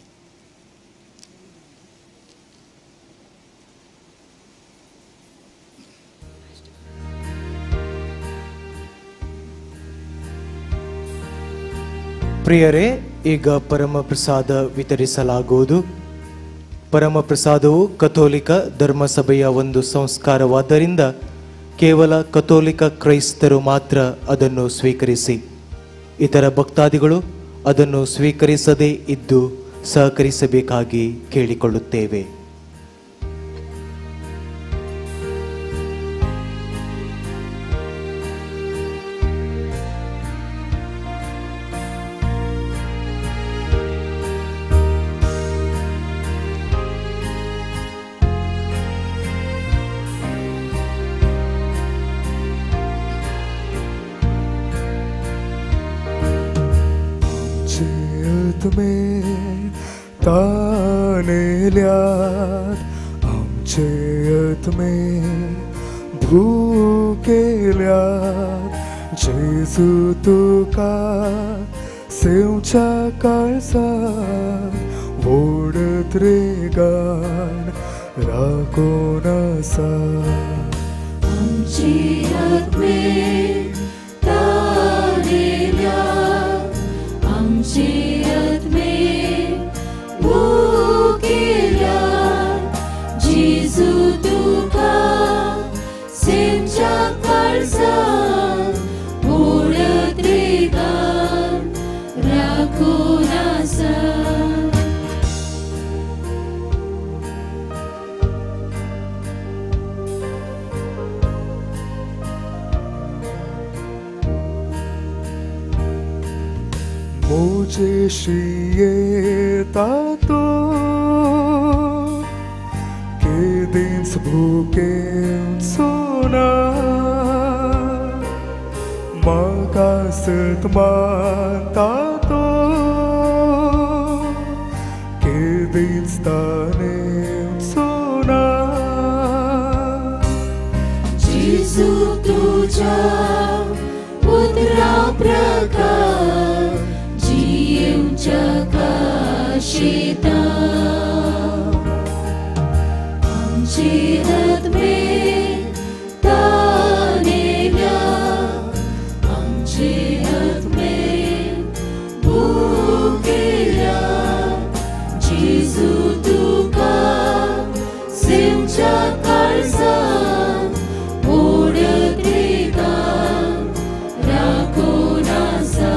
ಪ್ರಿಯರೇ, ಈಗ ಪರಮಪ್ರಸಾದ ವಿತರಿಸಲಾಗುವುದು. ಪರಮಪ್ರಸಾದವು ಕಥೋಲಿಕ ಧರ್ಮಸಭೆಯ ಒಂದು ಸಂಸ್ಕಾರವಾದ್ದರಿಂದ ಕೇವಲ ಕಥೋಲಿಕ ಕ್ರೈಸ್ತರು ಮಾತ್ರ ಅದನ್ನು ಸ್ವೀಕರಿಸಿ, ಇತರ ಭಕ್ತಾದಿಗಳು ಅದನ್ನು ಸ್ವೀಕರಿಸದೇ ಇದ್ದು ಸಹಕರಿಸಬೇಕಾಗಿ ಕೇಳಿಕೊಳ್ಳುತ್ತೇವೆ. जेजू तुका सेवच्या काळजात वोडत रे गान राखून आसा. आमची आत्मे तानेल्या, आमची आत्मे भुकेल्या, जेजू तुका सेवच्या काळजात वोडत रे गान राखून आसा. म्हजेशी येता तो केदींच भुकेवचो ना, म्हाका सत मानता तो केदींच तानेवचो ना. जेजू तुज्या उतरा प्रकार जियेवच्या काशिता, आमची आत्मे तानेल्या, आमची आत्मे भुकेल्या, जेजू तुका सेवच्या काळजात वोडत रे गान राखून आसा.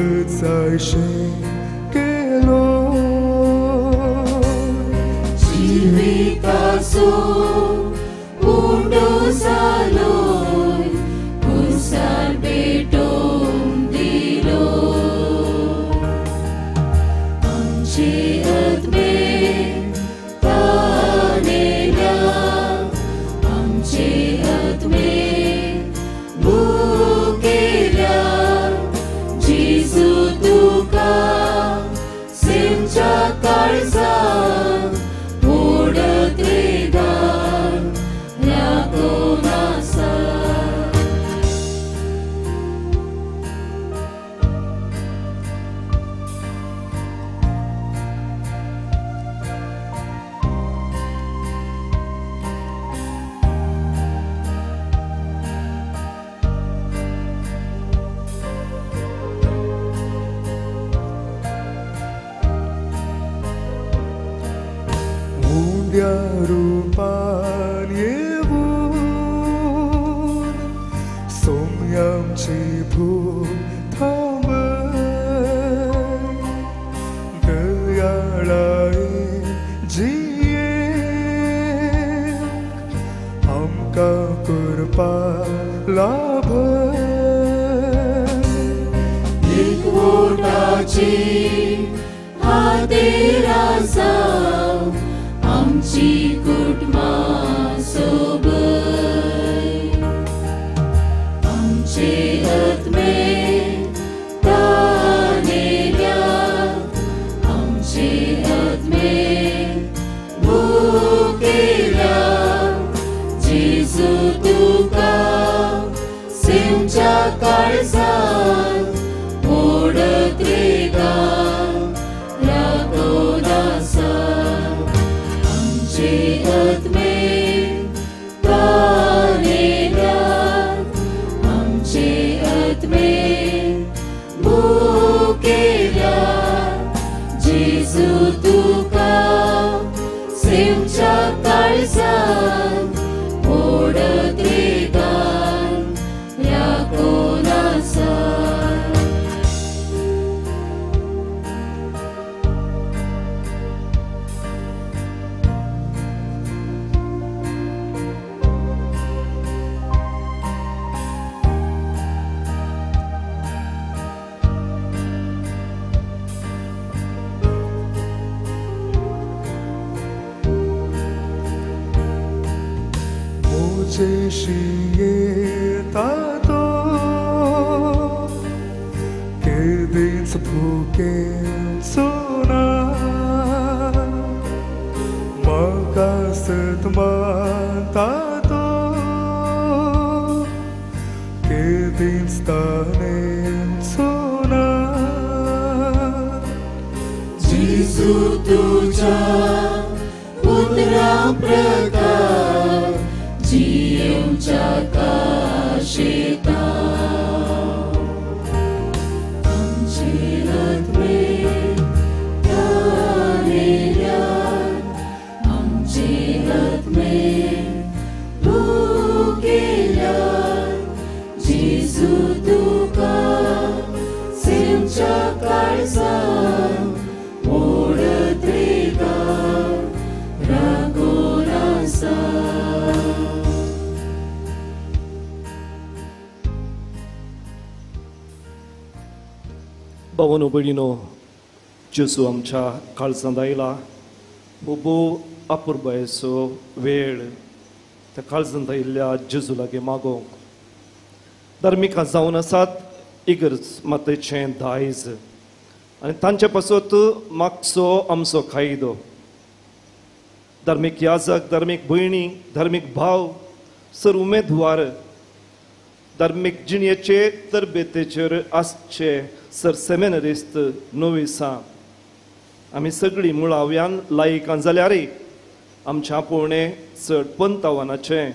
जायशें केलो जिविताचो उंडो जालोय कुर्सार पेटोवन दिलो आमचे आत्मे तानेल्या आमचे आत्मे भुकेल्या जेजू तुका सेमच्या काळजान ओडत रेगान राखून आसा. उंड्या रुपान येवन सोम्याची भूक थांबय दयाळायेन जियेवंक आमकां कृपा लाभय. एकवटाची हातेर आसा आमची कुटुंबां सोबय आमचे आत्मे तानेल्या आमचे आत्मे भुकेल्या जेजू तुका सेमच्या काळजान ओडत रेगान राखून आसा. आमचे आत्मे तानेल्या आमचे आत्मे भुकेल्या जेजू तुका सेमच्या काळजान ओडत रेगान राखून आसा. म्हजेशी येता तो केदींच भुकेचो ना म्हाका सत मानता तो केदींच तानेचो ना. जेजू तुज्या पुत्रा प्रकार जियेवच्या काशेता आमचे आत्मे तानेल्या आमचे आत्मे भुकेल्या जेजू तुका सेमच्या काळजान ओडत रेगान राखून आसा. भावानो भयणीनो, जेजू आमच्या काळजांत आयला हो भोव अपुरबायेचो वेळ त्या काळजांत आयिल्ल्या जेजू लागीं मागोवंक. धार्मिकां जावन आसात इगर्ज मातेचें दायज आनी तांचे पासत मागचो आमचो कायदो. धार्मीक याजक, धार्मीक भयणी, धार्मीक भाव सर उमेदवार धार्मीक जिणेचे तरबेतेचेर आसचे सर सेमिनरिस्त नोविसां आमी सगळीं मुळाव्यान लायकां जाल्यारय आमच्या आपोवणें चड पंतावनाचें,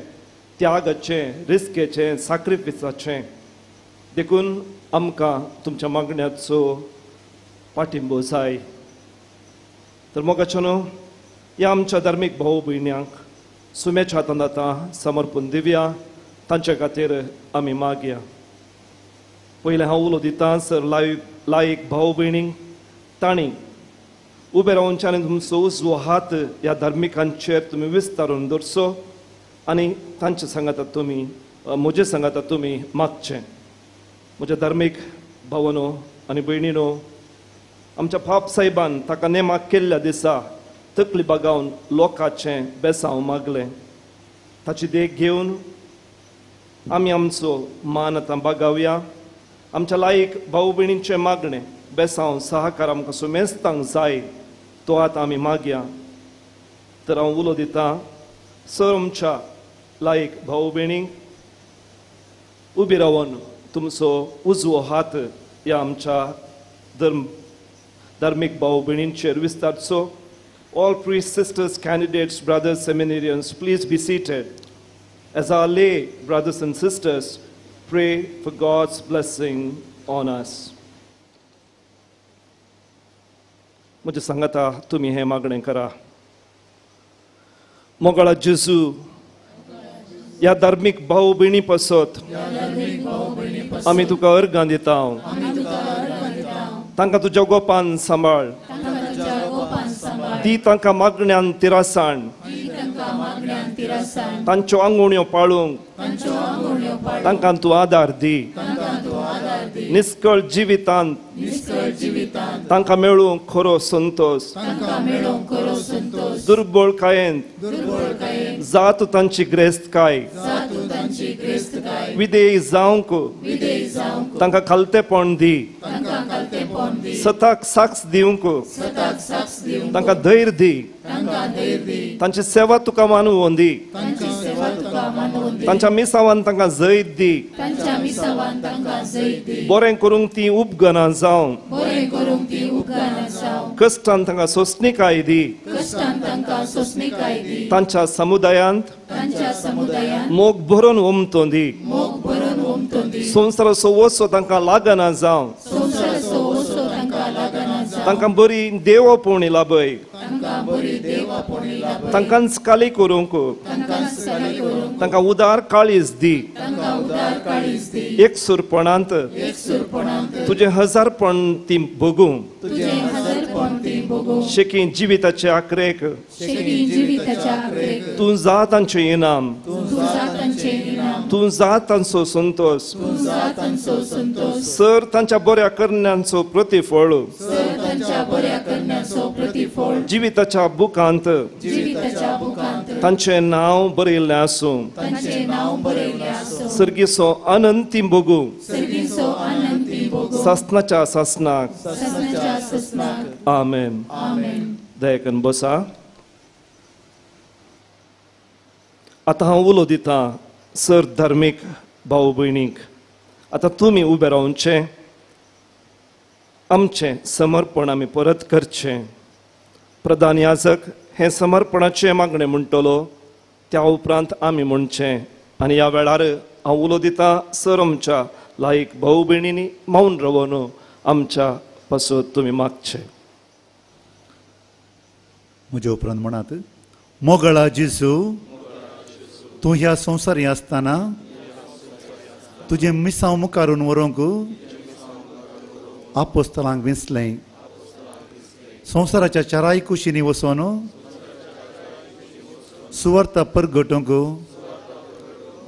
त्यागाचें, रिस्केचें, साक्रिफिसाचें. देखून आमकां तुमच्या मागण्याचो पाठिंबो जाय. तर मोगाचो न्हू ह्या आमच्या धार्मीक भाव भयण्यांक सुम्याच्या हातांत आतां समर्पण दिवया, तांच्या खातीर आमी मागया. पयलें हांव उलो दितां सर लायक भाव भयणींक तांणी उबे रावचे आनी तुमचो उजवो हात ह्या धार्मिकांचेर तुमी विस्तारून दवरचो आनी तांचे सांगाता तुमी म्हजे सांगाता तुमी मागचें. म्हज्या धार्मीक भावनो आनी भयणीनो, आमच्या पाप साहेबान ताका नेमाक केल्ल्या दिसा तकली बागावन लोकांचें बेसांव मागलें. ताची देख घेवन आमी आमचो मान आतां बागावया. आमच्या लायक भाव भयणींचें मागणें बेसांव सहकार आमकां सुमेस्तांक जाय तो आतां आमी मागया. तर हांव उलो दितां सर आमच्या लायक भाव भयणींक उबी रावन तुमचो उजवो हात ह्या आमच्या धार्मीक भाव भयणींचेर विस्तारचो. All priests, sisters, candidates, brothers, seminarians, please be seated. As our lay brothers and sisters pray for God's blessing on us. म्हजें सांगाता तुमी हें मागणें करा. मोगाळा जेजू, ह्या धार्मीक भाव भयणी पासत आमी तुका अर्गां दिता. तांकां तुज्या गोपान सांबाळ, दी तांकां मागण्यान तिरासाण, तांच्यो आंगोण्यो पाळूंक तांकां तूं आदार दी. निस्कळ जिवितांत तांकां मेळूंक खरो संतोश, दुर्बळकायेंत जात तांची ग्रेस्तकाय, विधेय जावंक तांकां खालतेपण दी, सताक साक्ष दिवंक तांकां धैर्य दी, तांची सेवा तुका मानवोन दी, तांच्या मिसावान तांकां जैत दी, बरें करूंक ती उपगना जावं, कश्टान तांकां सोंसणीकाय दी, तांच्या समुदायांत मोग भरून ओमतो दी, संवसाराचो वसो तांकां लागना जावं, तांकां बरी देवपोवणी लाभय, तांकांच काली करूंक तांकां उदार काळीज दी, एकसूरपणांत तुजें हजारपण ती भोगूं, शेकी जिविताचे आक्रेक तूं जा तांचें इनाम, तूं जा तांचो संतोश, सर तांच्या बऱ्या करण्यांचो प्रतिफळ जिविताच्या बुकांत तांचें नांव बरयल्लें आसूं, सर्गीचो आनंद ती भोगूं सासनाच्या सासनाक. आमेन. दयाकन बसा. आतां हांव उलो दितां सर धार्मीक भाव भयणीक. आतां तुमी उबे रावचें, आमचें समर्पण आमी परत करचें. प्रधान याजक हें समर्पणाचें मागणें म्हणटलो, त्या उपरांत आमी म्हणचें. आनी ह्या वेळार हांव उलो दितां सर आमच्या लायक भाव भयणींनी मौन रावन आमच्या पासत तुमी मागचें. म्हज्या उपरांत म्हणात, मोगळा जेजू, तूं ह्या संवसारी आसतना तुजें मिसांव मुखारून व्हरूंक आपोस्तलांक विंचलें. संवसाराच्या चाराय कुशींनी वचून सुवार्ता परगटूंक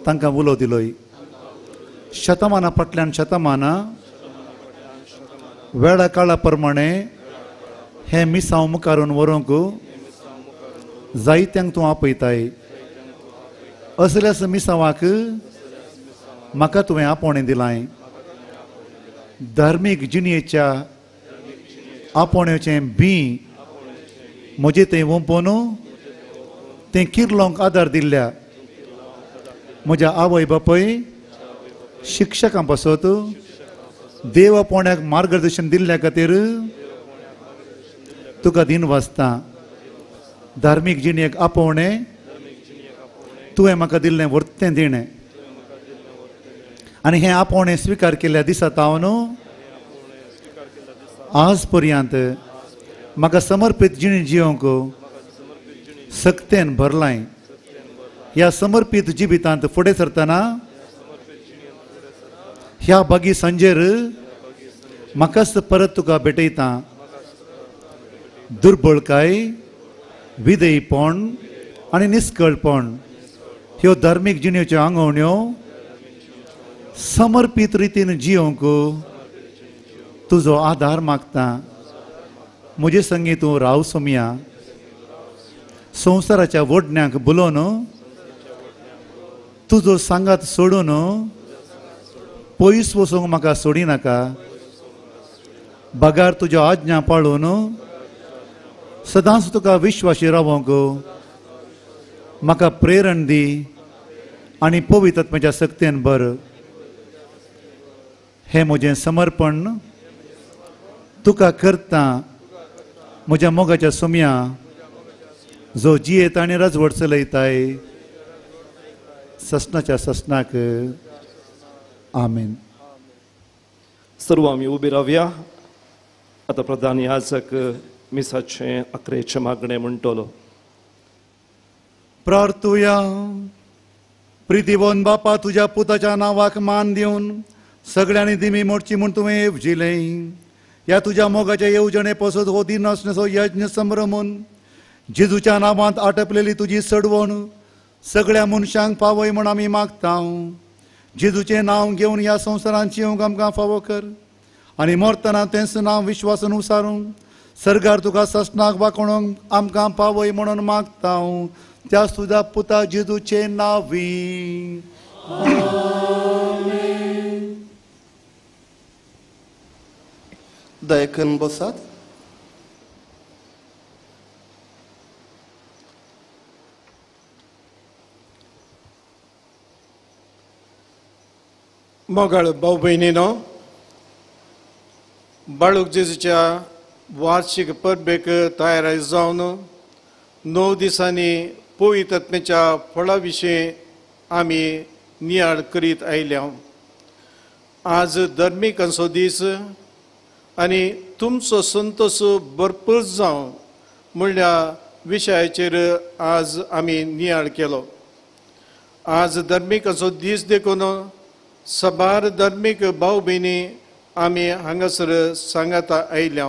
तांकां उलो दिलोय. शतमाना फाटल्यान शतमानां वेळा काळा प्रमाणे हें मिसांव मुखारून व्हरूंक जायत्यांक तूं आपयताय. असल्याच मिसांवाक म्हाका तुवें आपोवणें दिलां. धार्मीक जिणेच्या आपोवण्याचें बीं म्हजें थंय वोंपोवन तें किर्लोंक आदार दिल्ल्या म्हज्या आवय बापूय शिक्षकां पासत देव आपोवण्याक मार्गदर्शन दिल्ल्या खातीर तुका दिन वाचता. धार्मीक जिणेक आपोवणें तुवें म्हाका दिल्लें व्हडतें दिणें आनी हें आपोवणें स्विकार केल्ल्या दिसा तावन आज पर्यंत म्हाका समर्पीत जिणी जिवंक सक्तेन भरलाय. ह्या समर्पीत जिवितांत फुडें सरतना ह्या बागी सांजेर म्हाकाच परत तुका भेटयता। दुर्बळकाय, विधेयपण आनी निस्कळपण ह्यो धार्मीक जिणेच्यो आंगवण्यो समर्पीत रितीन जियोंक तुजो आदार मागता। म्हजे संगी तूं राव सोमया। संवसाराच्या वडण्यांक बुलोवन तुजो सांगात सोडून पयस वचूंक म्हाका सोडिनाका। बगार तुज्यो आज्ञा पाळून सदांच तुका विश्वासी रावोंक म्हाका प्रेरण दी आनी पवित्र आत्म्याच्या सक्तेन भर। हें म्हजें समर्पण तुका करता म्हज्या मोगाच्या सोम्या, जो जियेता आनी राजवट चलयताय ससनाच्या ससनाक। आमेन। सर्व आमी उबी रावया। आतां प्रधान याजक मिसाचें अकरेचें मागणें म्हणटलो। प्रार्थुया। प्रितीवन बापा, तुज्या पुताच्या नांवाक मान दिवन सगळ्यांनी दिमी मोडची म्हूण तुवें येवजिलें। ह्या तुज्या मोगाच्या येवजणे पसत हो दिन आसण्याचो यज्ञ संभ्रमून जेजूच्या नांवांत आटपलेली तुजी सडवण सगळ्या मनशांक पावय म्हूण आमी मागता। जेजूचें नांव घेवन ह्या संवसारांत जिवंक आमकां फावो कर आनी मरतना तेंच नांव विश्वासान उसारूंक सरकार तुका ससनाक वाकोणूंक आमकां पावय म्हणून मागता। त्या तुज्या पुता जेजूचे नांवी। दयाकरून बसात। मोगाळ भाव भयणीनो, बाळूक जेजूच्या वार्षिक परबेक तयार जावन 9 दिसांनी पवित्र आत्म्याच्या फळा विशीं आमी नियाळ करीत आयल्या। आज धर्मिकांचो दीस आनी तुमचो संतोष भरपूर जावं म्हणल्या विशयाचेर आज आमी नियाळ केलो। आज धर्मिकांचो दीस देखून सबार धर्मीक भाव भयणी आमी हांगासर सांगाता आयल्या।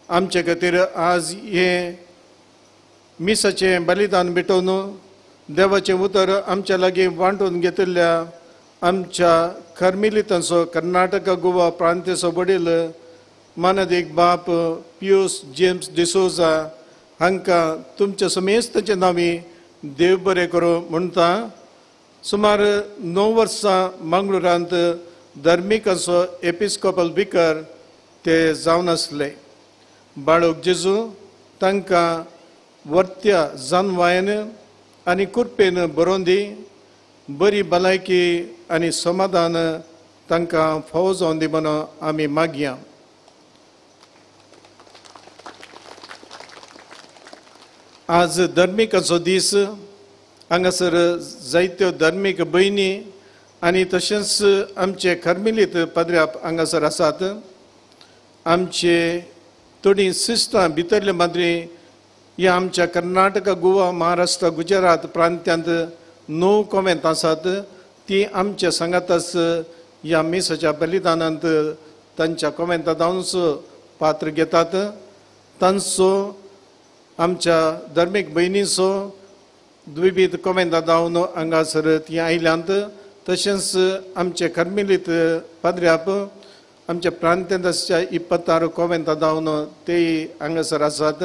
आमचे खातीर आज हें मिसाचें बलिदान भेटोवन देवाचें उतर आमच्या लागीं वांटून घेतिल्ल्या आमच्या कर्मिलितांचो कर्नाटक गोवा प्रांताचो वडील मानादीक बाप पियूस जेम्स डिसोजा हांकां तुमच्या समेस्तांच्या नांवी देव बरें करूं म्हणटा। सुमार 9 वर्सां मंगळुरांत धर्मिकांचो एपिस्कोपल विकर ते जावन आसले। बाळूक जेजू तांकां वर्त्या जानवायन आनी कृपेन बरोवन दी, बरी भलायकी आनी समाधान तांकां फावो जावन दी म्हणून आमी मागया। आज धर्मिकाचो दीस, हांगासर जायत्यो धर्मीक भयणी आनी तशेंच आमचे कर्मिलीत पाद्र्याप हांगासर आसात। आमचे थोडीं सिस्टां भितरले माद्री ह्या आमच्या कर्नाटक गोवा महाराष्ट्र गुजरात प्रांत्यांत 9 कोमेंत आसात, ती आमच्या सांगाताच ह्या मिसाच्या बलिदानांत तांच्या कोमेंता जावनच पात्र घेतात। तांचो आमच्या धर्मीक भयणीचो द्विबीत कोमेंता जावन हांगासर ती आयल्यांत। तशेंच आमचे कर्मिलीत पाद्र्याप आमच्या प्रांत्यांत आसच्या 26 कोमेंता जावन तेय हांगासर आसात।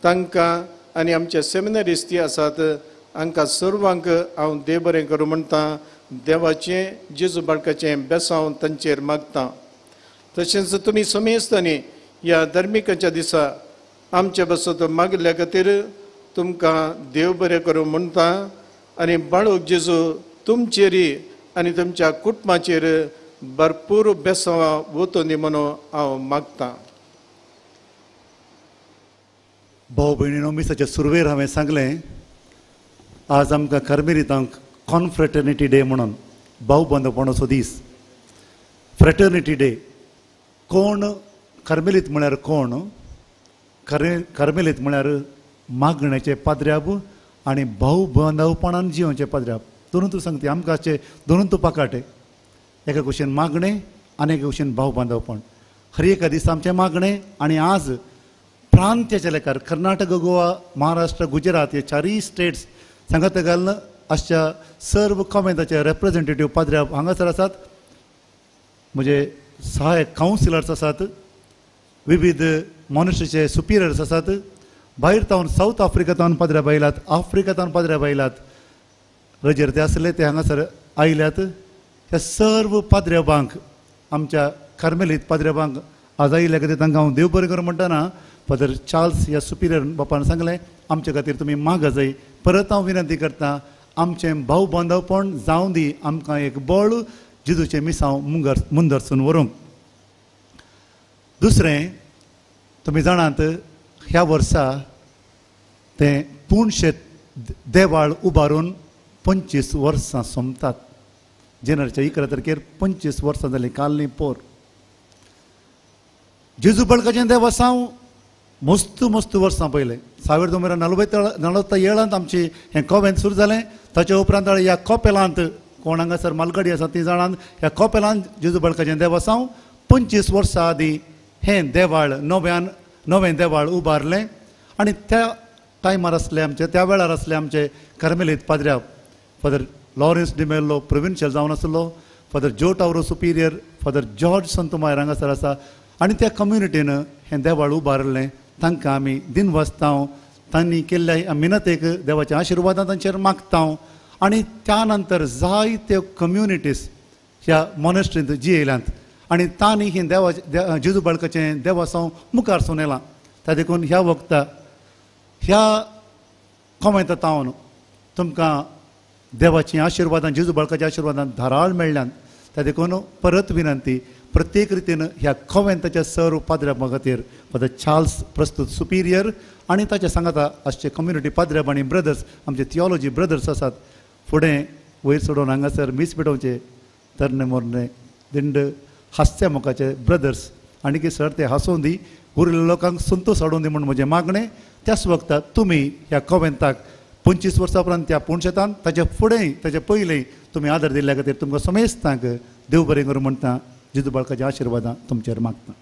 तांकां आनी आमचे सेमिनरिस्ती आसात हांकां सर्वांक हांव देव बरें करूं म्हणटा। देवाचें जेजू बाळकाचें बेसांव तांचेर मागता। तशेंच तुमी समेस्तांनी ह्या धर्मिकाच्या दिसा आमचे बसत मागिल्ल्या खातीर तुमकां देव बरें करूं म्हणटा आनी बाळूक जेजू तुमचेर आनी तुमच्या कुटुंबाचेर भरपूर बेसांवां वतोनी म्हणून हांव मागता। भाव भयणीनो, मिसाच्या सुरवेर हांवें सांगलें आज आमकां कर्मेरितांक कॉन्फ्रेटर्निटी डे म्हणून भाव बांदवपणाचो दीस, फ्रेटर्निटी डे। कोण कर्मेलीत म्हळ्यार कोण? कर्मेलीत म्हळ्यार मागण्याचे पाद्र्याब आनी भाव बांदवपणान जिवचे पाद्र्याब। दोनूय तूं सांगता आमकां दोनूय तूं पाकाटे एका कुशीन मागणें आनी एका कुशीन भाव बांदवपण. हर एका दिसा आमचें मागणें. आनी आज प्रांत्याच्या लेखार कर्नाटक, गोवा, महाराष्ट्र, गुजरात हे चारूय स्टेट्स सांगात घालून आसच्या सर्व कॉमेंताचे रेप्रेझेंटेटीव पाद्र्या हांगासर आसात. म्हजे सहायक कावन्सिलर्स आसात, विविध मॉनेस्ट्रीचे सुपिरियर्स आसात. भायर तावन सावथ आफ्रिका तावन पाद्र्या आयल्यात, आफ्रिका तावन पाद्र्या आयल्यात, रजेर ते आसले ते हांगासर आयल्यात. ह्या सर्व पाद्र्याबांक आमच्या कार्मेलीत पाद्र्याबांक आज आयिल्ल्या खातीर तांकां हांव देव बरें करूं म्हणटना फादर चार्ल्स ह्या सुपिरियर बापान सांगलें आमचे खातीर तुमी मागा जाय. परत हांव विनंती करता आमचें भाव बांदवपण जावं दी, आमकां एक बळ जेजूचें मिसांव मुंदरसून व्हरूंक. दुसरें, तुमी जाणात ह्या वर्सा तें पुणशेत देवाळ उबारून 25 वर्सां सोंपतात. जानेवारीच्या 11 तारखेर 25 वर्सां जालीं काल न्ही पोर. जेजू बळकाचें देवसांव मस्त मस्त वर्सां पयलें 1947 आमची हें कोवेंत सुरू जालें. ताच्या उपरांत ह्या कोपेलांत कोण हांगासर मालगाडी आसा ती जाणांत ह्या कोपेलांत जेजू बळकाचें देवसांव 25 वर्सां आदीं हें देवाळ नवें देवाळ उबारलें. आनी त्या टायमार आसले आमचे, त्या वेळार आसले आमचे कार्मेलीत पाद्र्याव फादर लॉरेन्स डिमेल्लो प्रोविन्शियल जावन आसलो, father Joe Tauro superior, father George Santomayor हांगासर आसा. आनी त्या कम्युनिटीन हें देवाळ उबारलें. तांकां आमी दिनवासतांव, तांणी केल्ल्या मिनतेक देवाच्या आशिर्वादान तांचेर मागतांव. आनी त्या नंतर जायत्यो कम्युनिटीज ह्या मॉनेस्ट्रींत जियेल्यात आनी तांणी हें देवा जेजू बाळकाचें देवासांव मुखार सून येलां. त्या देखून ह्या वखता ह्या कोमेंता तावन तुमकां देवाचीं आशिर्वादां जेजू बाळकाच्या आशिर्वादान धाराळ मेळ्ळ्यान. त्या देखून परत विनंती प्रत्येक रितीन ह्या कोवेंताच्या सर्व पाद्र्या खातीर फादर चार्ल्स प्रस्तूत सुपिरियर आनी ताच्या सांगाता आसचे कम्युनिटी पाद्र्या आनी ब्रदर्स, आमचे थियोलॉजी ब्रदर्स आसात. फुडें वयर सोडून हांगासर मीस पेटोवचे तरणे मोरणे दिंड हास्या मुखाचे ब्रदर्स आनी सर ते हांसोवन दी, उरिल्ल्या लोकांक संतोश हाडून दी म्हूण म्हजें मागणें. त्याच वखता तुमी ह्या कोवेंताक 25 वर्सां उपरांत त्या पुणशेतान ताच्या फुडें ताच्या पयलीं तुमी आदर दिल्ल्या खातीर तुमकां समेस्तांक देव बरें करूं म्हणटा. जेजू बाळकाच्या आशिर्वादां तुमचेर मागता.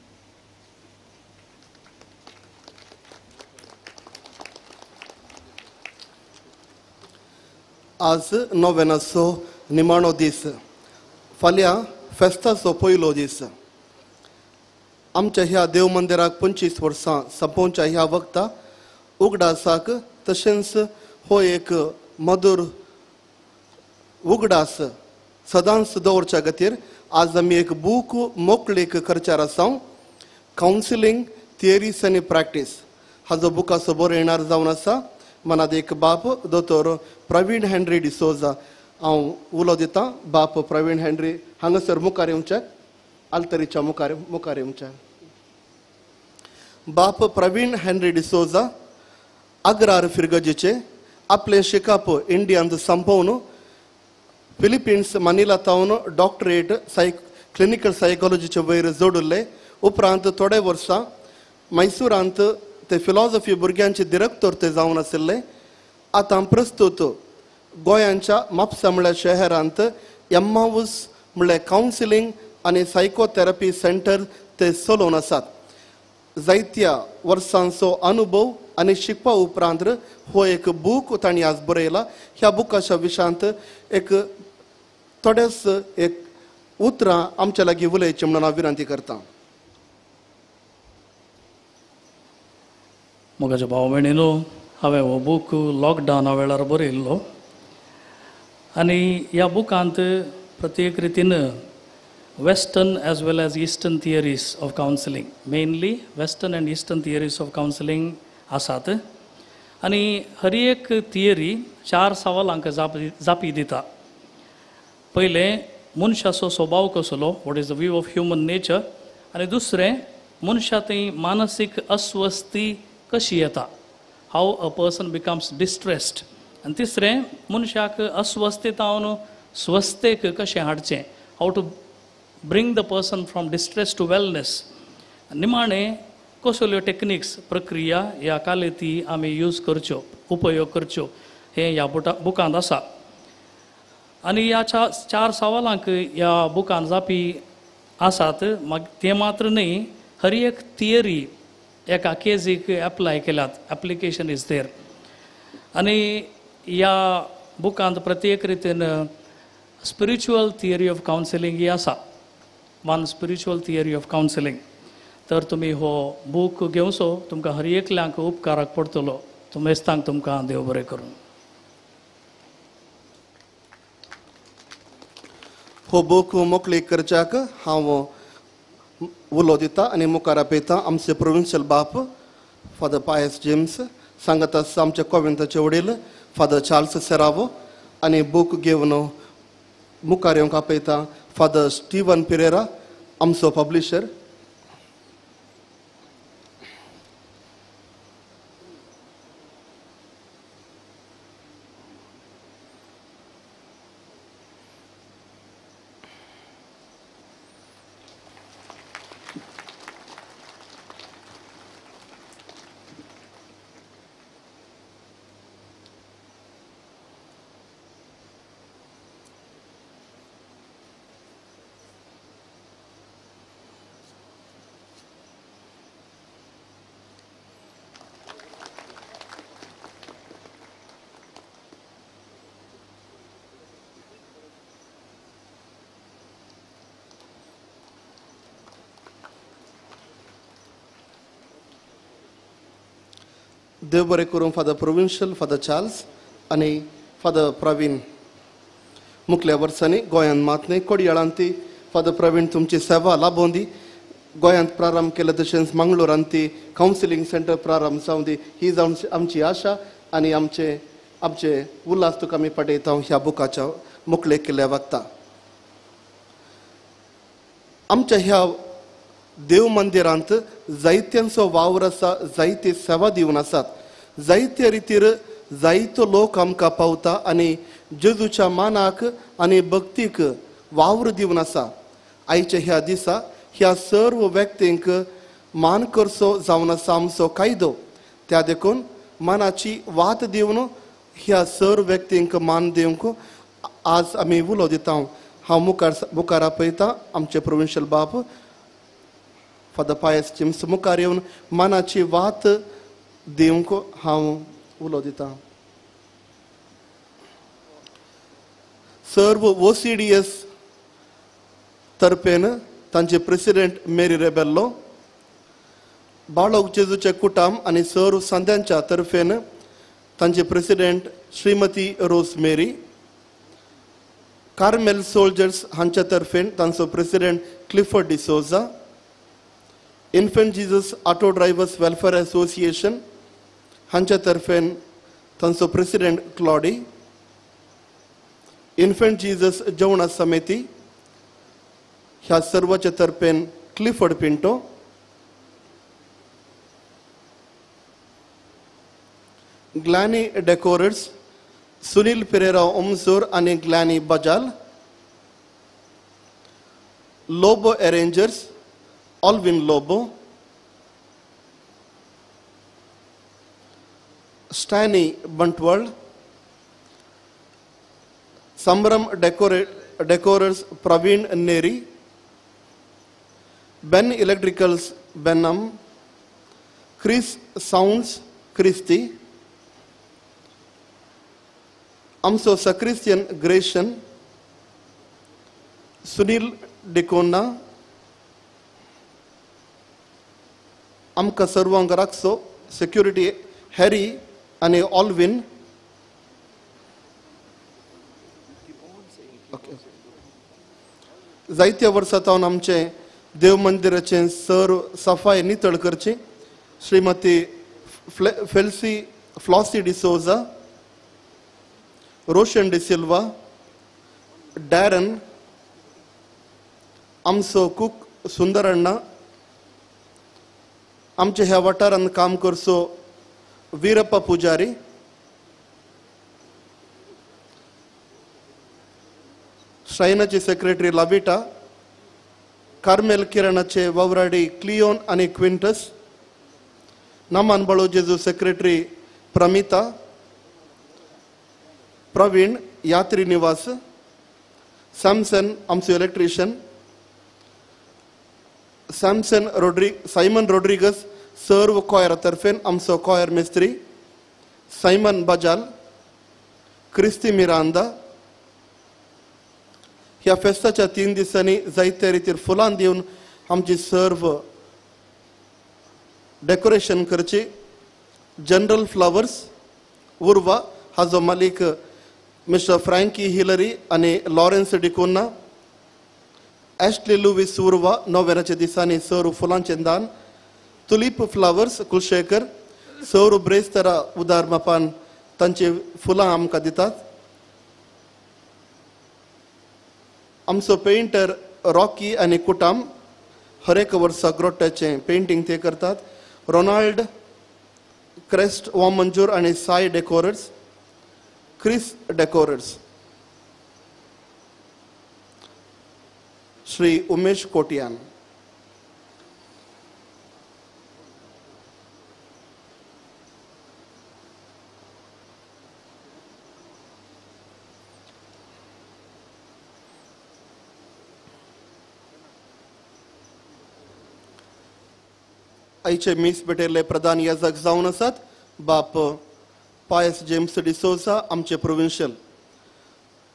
आज नोवेनाचो निमाणो दीस, फाल्यां फेस्ताचो पयलो दीस. आमच्या ह्या देव मंदिराक 25 वर्सां सोंपोवच्या ह्या वखता उगडासाक तशेंच हो एक मधुर उगडास सदांच दवरच्या खातीर आज आमी एक बूक मोकळीक करच्यार आसा. कावन्सिलींग थियरीज आनी प्रॅक्टीस हाजो बुकाचो बरयणार जावन आसा मनात एक बाप दोतोर प्रवीण हेनरी डिसोजा. हांव उलो दितां बाप प्रवीण हेनरी हांगासर मुखार येवच्याक, आल्तरीच्या मुखार येवच्याक. बाप प्रवीण हेनरी डिसोजा आग्रार फिरगजेचे आपलें शिकप इंडियांत संपोवन फिलिपिन्स मनिला तावन डॉक्टरेट क्लिनिकल सायकोलॉजीचे वयर जोडिल्ले. उपरांत थोडे वर्सां मैसूरांत ते फिलॉसॉफी भुरग्यांचे दिरक्तोर ते जावन आशिल्ले. आतां प्रस्तूत गोंयांच्या म्हापसा म्हळ्यार शहरांत एम्मावूस म्हळ्यार कावन्सिलींग आनी सायकोथेरपी सेंटर ते चलोवन आसात. जायत्या वर्सांचो अनुभव आनी शिकपा उपरांत हो एक बूक तांणी आज बरयला. ह्या बुकाच्या विशयांत एक थोडेच एक उतरां आमच्या लागीं उलयचीं म्हणून हांव विनंती करता. मोगाच्या भाव भयणीनो, हांवें हो बूक लॉकडावना वेळार बरयल्लो आनी ह्या बुकांत प्रत्येक रितीन western as well as eastern theories of counselling, mainly western and eastern theories of counselling आसात. आनी हर एक थियरी 4 सवालांक जापी दिता. पयलें, मनशाचो स्वभाव कसलो, what is the view of human nature. आनी दुसरें, मनशा थंय मानसीक अस्वस्थी कशी येता, how a person becomes distressed. आनी तिसरें, मनशाक अस्वस्थतावन स्वस्थेक कशें हाडचें, how to bring the person from distress to wellness. निमाणें, कसल्यो टेक्निक्स, प्रक्रिया ह्या कालेती आमी यूज करच्यो, उपयोग करच्यो, हें ह्या बुकांत आसा. आनी ह्या चार सवालांक ह्या बुकान जापी आसात. मागीर तें मात्र न्हय, हर एक थियरी एका केजीक एप्लाय केल्यात, एप्लिकेशन is there. आनी ह्या बुकांत प्रत्येक रितीन स्पिरिच्युअल थियरी ऑफ कावन्सिलींग ही आसा, one spiritual theory of counselling. तर तुमी हो बूक घेवचो, तुमकां हर एकल्यांक उपकाराक पडटलो. तुमेस्तांक तुमकां देव बरें करूं. हो बूक मोकळी करच्याक हांव उलो दिता आनी मुखार आपयता आमचे प्रोविन्शियल बाप फादर पायस जेम्स, सांगत आसा आमच्या कोवेंताचे वडील फादर चार्ल्स सेरावो, आनी बूक घेवन मुखार येवंक आपयता फादर स्टीवन पिरेरा आमचो पब्लिशर. देव बरें करूं फादर प्रोविन्शियल फादर चार्ल्स आनी फादर प्रवीण. मुखल्या वर्सांनी गोंयांत मात न्हय कोडयाळांत ती फादर प्रवीण तुमची सेवा लाबोवन दी. गोंयांत प्रारंभ केले तशेंच मंगळूरांत ती कावन्सिलींग सेंटर प्रारंभ जावं दी ही जावन आमची आशा आनी आमचे आमचे उल्हास तुका आमी पटयता ह्या बुकाच्या मुखले केल्ल्या वक्ता. आमच्या ह्या देव मंदिरांत जायत्यांचो वावर आसा, जायती सेवा दिवन आसात, जायते रितीर जायतो लोक आमकां पावता आनी जेजूच्या मानाक आनी भक्तीक वावर दिवन आसा. आयच्या ह्या दिसा ह्या सर्व व्यक्तींक मान करचो जावन आसा आमचो कायदो. त्या देखून मानाची वात दिवन ह्या सर्व व्यक्तींक मान दिवंक आज आमी उलो दिता. हांव मुखार आपयता आमचे प्रोविन्शियल बाप फादर पायस जेम्स मुखार येवन मानाची वात दिवंक हांव उलो दिता. सर्व OCDS तर्फेन तांचे प्रेसिडेंट मेरी रेबेल्लो, बाळोक जेजूचे कुटाम आनी सर्व सांद्यांच्या तर्फेन तांचे president Shrimati Rose Mary, Carmel soldiers हांच्या तर्फेन तांचो president Clifford D'Souza, infant Jesus auto drivers welfare association हांच्या तर्फेन तांचो प्रेसिडेंट क्लॉडी, इन्फंट जीजस जेवणा समिती ह्या सर्वाच्या तर्फेन क्लिफर्ड पिंटो, ग्लॅनी डेकोरर्स सुनील पेरेरा ओमसूर आनी ग्लॅनी बजाल, लोबो अरेंजर्स ऑल्विन लोबो, स्टॅनी बंटवळ, संभ्रम decorers Praveen Neri, Ben electricals Benham, Chris sounds Christy, आमचो सक्रिस्टियन ग्रेशन, सुनील डिकोना, आमकां सर्वांक राखचो सेक्युरिटी हॅरी आनी ऑल्विन. ओके, जायत्या वर्सां सावन आमचें देव मंदिराचें सर्व सफाय नितळ करची श्रीमती फेल्सी फ्लॉसी डिसोजा, रोशन डिसिल्वा, डॅरन, आमचो कूक सुंदर अण्णा, आमच्या ह्या वाठारांत काम करचो वीरप्पा पुजारी, श्रायनाची सेक्रेटरी लाविटा, कार्मेल किरणाचे वावराडी क्लियोन आनी क्विंटस, नामान बाळो जेजू सेक्रेटरी प्रमिता, प्रवीण यात्री निवास, सॅमसन आमचो इलेक्ट्रिशियन, सॅमसन सायमन रोड्रिगस सर्व कॉयरा तर्फेन आमचो कॉयर मिस्त्री, सायमन बजाल, क्रिस्ती मिरांदा. ह्या फेस्ताच्या 3 दिसांनी जायते रितीर फुलां दिवन आमची सर्व डेकोरेशन करची. जनरल फ्लावर्स उर्वा हाजो मालीक मिस्टर फ्रँकी हिलरी आनी लॉरेन्स डिकोन्ना. एशली लुवीस उर्वा नोव्हेराच्या दिसांनी सर्व फुलांचें दान. तुलीप फ्लावर्स कुलशेखर सर्व ब्रेस्तरा उदार मापान तांची फुलां आमकां दितात. आमचो पेंटर रॉकी आनी कुटाम हर एक वर्सा ग्रोट्याचें पेंटींग ते करतात. रोनाल्ड क्रेस्ट वामंजूर आनी साय डेकोरर्स, क्रिस डेकोरर्स, श्री उमेश कोटियान. आयचे मीस भेटयल्ले प्रधान याजक जावन आसात बाप पायस जेम्स डिसोजा आमचे प्रोविन्शियल.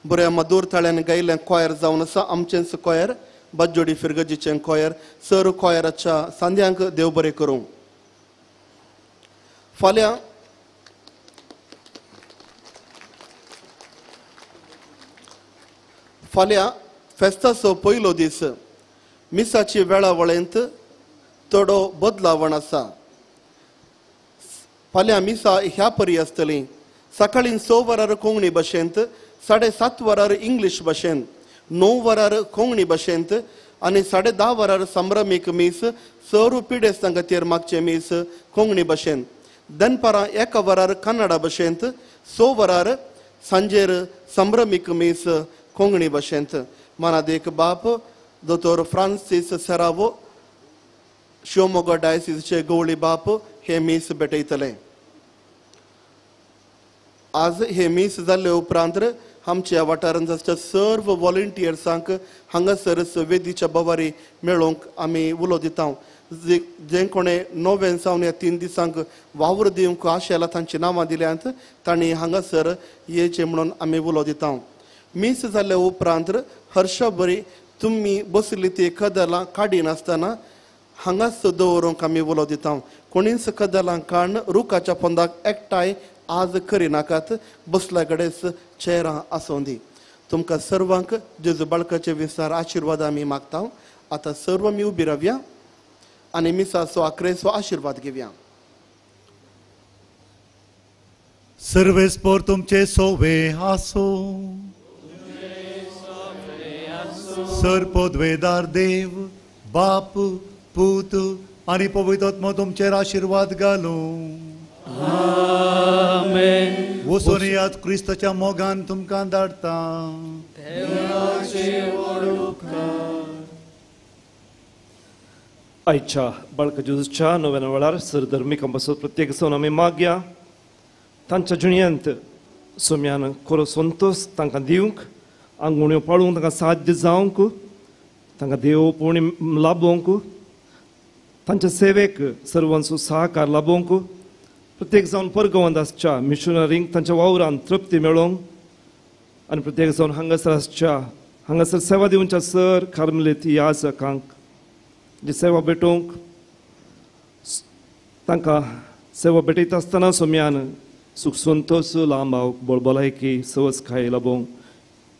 बऱ्या मधूर थाळ्यान गायिल्लें कॉयर जावन आसा आमचेंच कॉयर, बाजोडी फिरगजीचें कॉयर. सर कॉयराच्या सांद्यांक देव बरें करूं. फाल्यां फाल्यां फेस्ताचो पयलो दीस. मिसाची वेळा वळेंत थोडो बदलावण आसा. फाल्यां मिसा ह्या परी आसतली. सकाळीं 6 वरार कोंकणी भाशेंत, 7:30 वरार इंग्लीश भाशेंत, 9 वरार कोंकणी भाशेंत आनी 10:30 वरार संभ्रमीक मीस, सर्व पिडेस्तां खातीर मागचें मीस कोंकणी भाशेंत. दनपारां 1 वरार कन्नडा भाशेंत, 6 वरार सांजेर संभ्रमीक मीस कोंकणी भाशेंत. मानादेक बाप दोतोर फ्रांसीस सेरावो शिवमोगा डायसिसचे गवळी बाप हे मीस भेटयतले. आज हे मीस जाल्ले उपरांत आमच्या वाठारांत आसच्या सर्व व्हॉलंटियर्सांक हांगासरच वेदीच्या बवारी मेळोवंक आमी उलो दिता. जे कोणें नोव्हेन सावन ह्या 3 दिसांक वावर दिवंक आशेला तांची नांवां दिल्यांत तांणी हांगासर येचें म्हणून आमी उलो दिता. मीस जाल्ले उपरांत हर्षबरी तुमी बसली ती कदलां काडिनासतना हांगाच दवरूंक आमी उलो दिता. कोणीच कदलां काडून रुखाच्या पोंदाक एकठांय आज करिनाकात, बसल्या कडेच चेरां आसूं दी. तुमकां सर्वांक जेजू बाळकाचे विस्तार आशिर्वाद आमी मागता. आतां सर्व आमी उबी रावया आनी मिसाचो आक्रेचो आशिर्वाद घेवया. सर्वेस्पोर तुमचे सोवे आसो, सर पदवेदार देव बाप पूत आनी पवित्र आत्मो तुमचेर आशिर्वाद घालूं. आमेन. वचून याद क्रिस्ताच्या मोगान तुमकां धाडटा. आयच्या बाळका जेजूच्या नव्या वेळार सर धर्मीक पासत प्रत्येक सण आमी मागया तांच्या जिणेंत सोम्यान खरो संतोश तांकां दिवंक, आंगवण्यो पाळूंक तांकां साध्य जावंक, तांकां देव पोवणी लाभोवंक, तांच्या सेवेक सर्वांचो सहकार लाभोवंक, प्रत्येक जावन परगवंत आसच्या मिशनरींक तांच्या वावरान तृप्ती मेळोवंक आनी प्रत्येक जावन हांगासर आसच्या हांगासर सेवा दिवच्या सर कार्मलीत याजकांक जी सेवा भेटोवंक तांकां सेवा भेटयता आसतना सोम्यान सुख संतोश लांबाव बळबलायकी सवसकाय लाभोवंक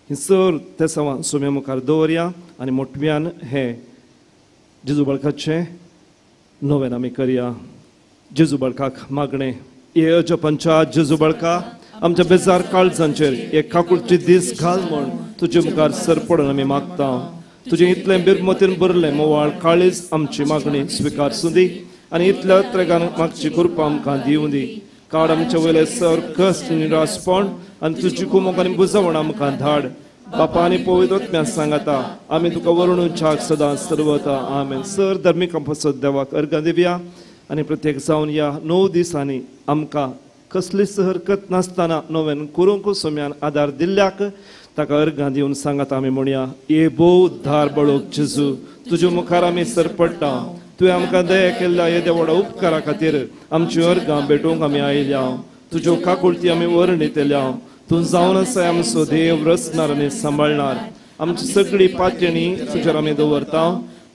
ही सर ते सेवा सोम्या मुखार दवरया आनी मोटव्यान हें जेजू बाळकाचें नवेन आमी करया. जेजू बाळकाक मागणें. हे अजपंचा जेजू बाळका आमच्या बेजार काळजांचेर एक काकुळची दीस घाल म्हण तुजे मुखार सर पडून आमी मागता. तुजें इतलें बिरमतीन भरलें मोवाळ काळीज आमची मागणी स्विकार सुदी आनी इतल्या त्रेगान मागची कृपा आमकां दिवं दी. काड आमचे वयले सर कश्ट निराशपण आनी तुजी कुमोक आनी बुजवण आमकां धाड. बापा आनी पवित्र आत्म्या सांगाता आमी तुका वरुणूच्याक सदां सर्वता. आमेन. सर धर्मीक पासत देवाक अर्गां दिवया आनी प्रत्येक जावन ह्या 9 दिसांनी आमकां कसलीच हरकत नासतना नव्यान करूंक सोम्यान आदार दिल्ल्याक ताका अर्गां दिवन सांगात आमी म्हणया, ये भोव उद्धार बळोक जेजू, तुज्या मुखार आमी सरपडटा. तुवें आमकां दया केल्ल्या येद्या व्हडा उपकारा खातीर आमची अर्गां भेटोवंक आमी आयल्या. तुज्यो काकुळटी आमी वर्णितल्या. तूं जावन आसाय आमचो देव, रचणार आनी सांबाळणार. आमची सगळी पातयणी तुजेर आमी दवरता.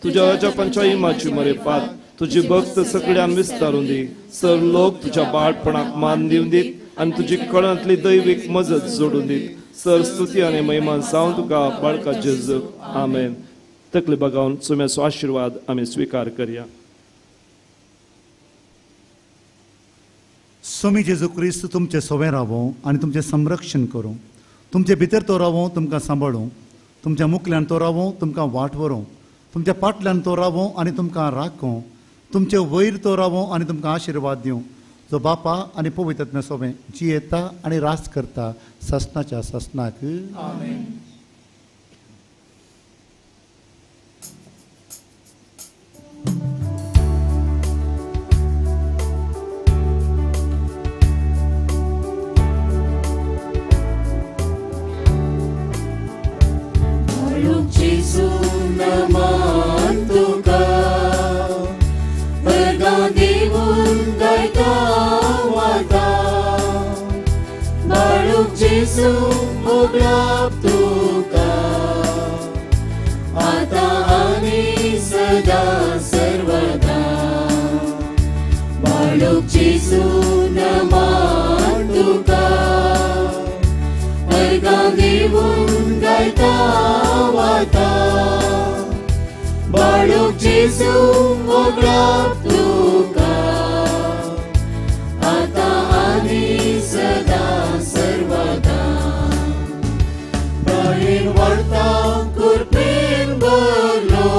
तुज्या अजापांच्या इमाची मरेपात तुजी भक्त सगळ्यान विस्तारून दी. सर लोक तुज्या बाळपणाक मान दिवन दीत आनी तुजी कळांतली दैवीक मजत जोडून दीत. सर स्तुती आनी महिमा जावन तुका बाळका जेजू. आमेन. तकली बगावन चुम्याचो आशिर्वाद आमी स्विकार करया. स्वामी जेजू क्रिस्त तुमचे सोवें रावो आनी तुमचें संरक्षण करूं. तुमचे भितर तो रावो तुमकां सांबाळूं. तुमच्या मुखल्यान तो रावो तुमकां वाट व्हरूं. तुमच्या पाटल्यान तो रावो आनी तुमकां राखूं. तुमचे वयर तो रावो आनी तुमकां आशिर्वाद दिवं. जो बापा आनी पवित्र सोवें जियेता आनी रास करता सासनाच्या सासनाक. आमेन. जेजू नमन तुका, अर्गां दिवन गायता वाता. बाळूक जेजू उगडाप तुका, आतां आनी सदां सर्वदा. बाळूक जेजू नमन तुका, अर्गां दिवन गायता वाता. बाळूक जेजू उगडाप तुका, आतां आनी सदां सर्वदा. दयेन वाडता कृपेन भरलो,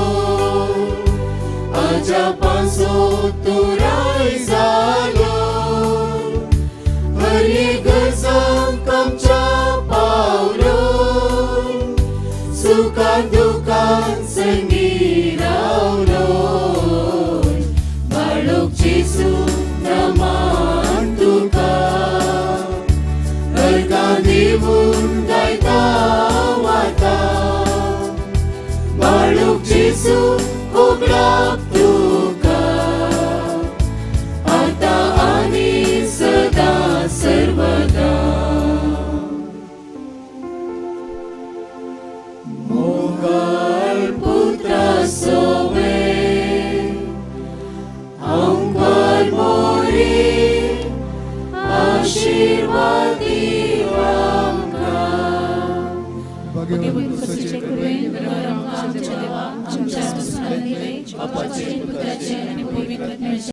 अजापांचो तुराय जालो. हर एक गरजांक आमच्या पावलो, सुखान दुखान संगी रावलो. बाळूक जेजू नमन तुका, अर्गां दिवन गायता वाता. बाळूक जेजू उगडाप तुका, आतां आनी सदां सर्वदा. मोगाळ पुत्रा सोवे आमकां मोरी आशिर्वाद आमकां. आमच्या दुसऱ्या बापाचे पुत्राचे आनी पवित्र आत्म्याचे.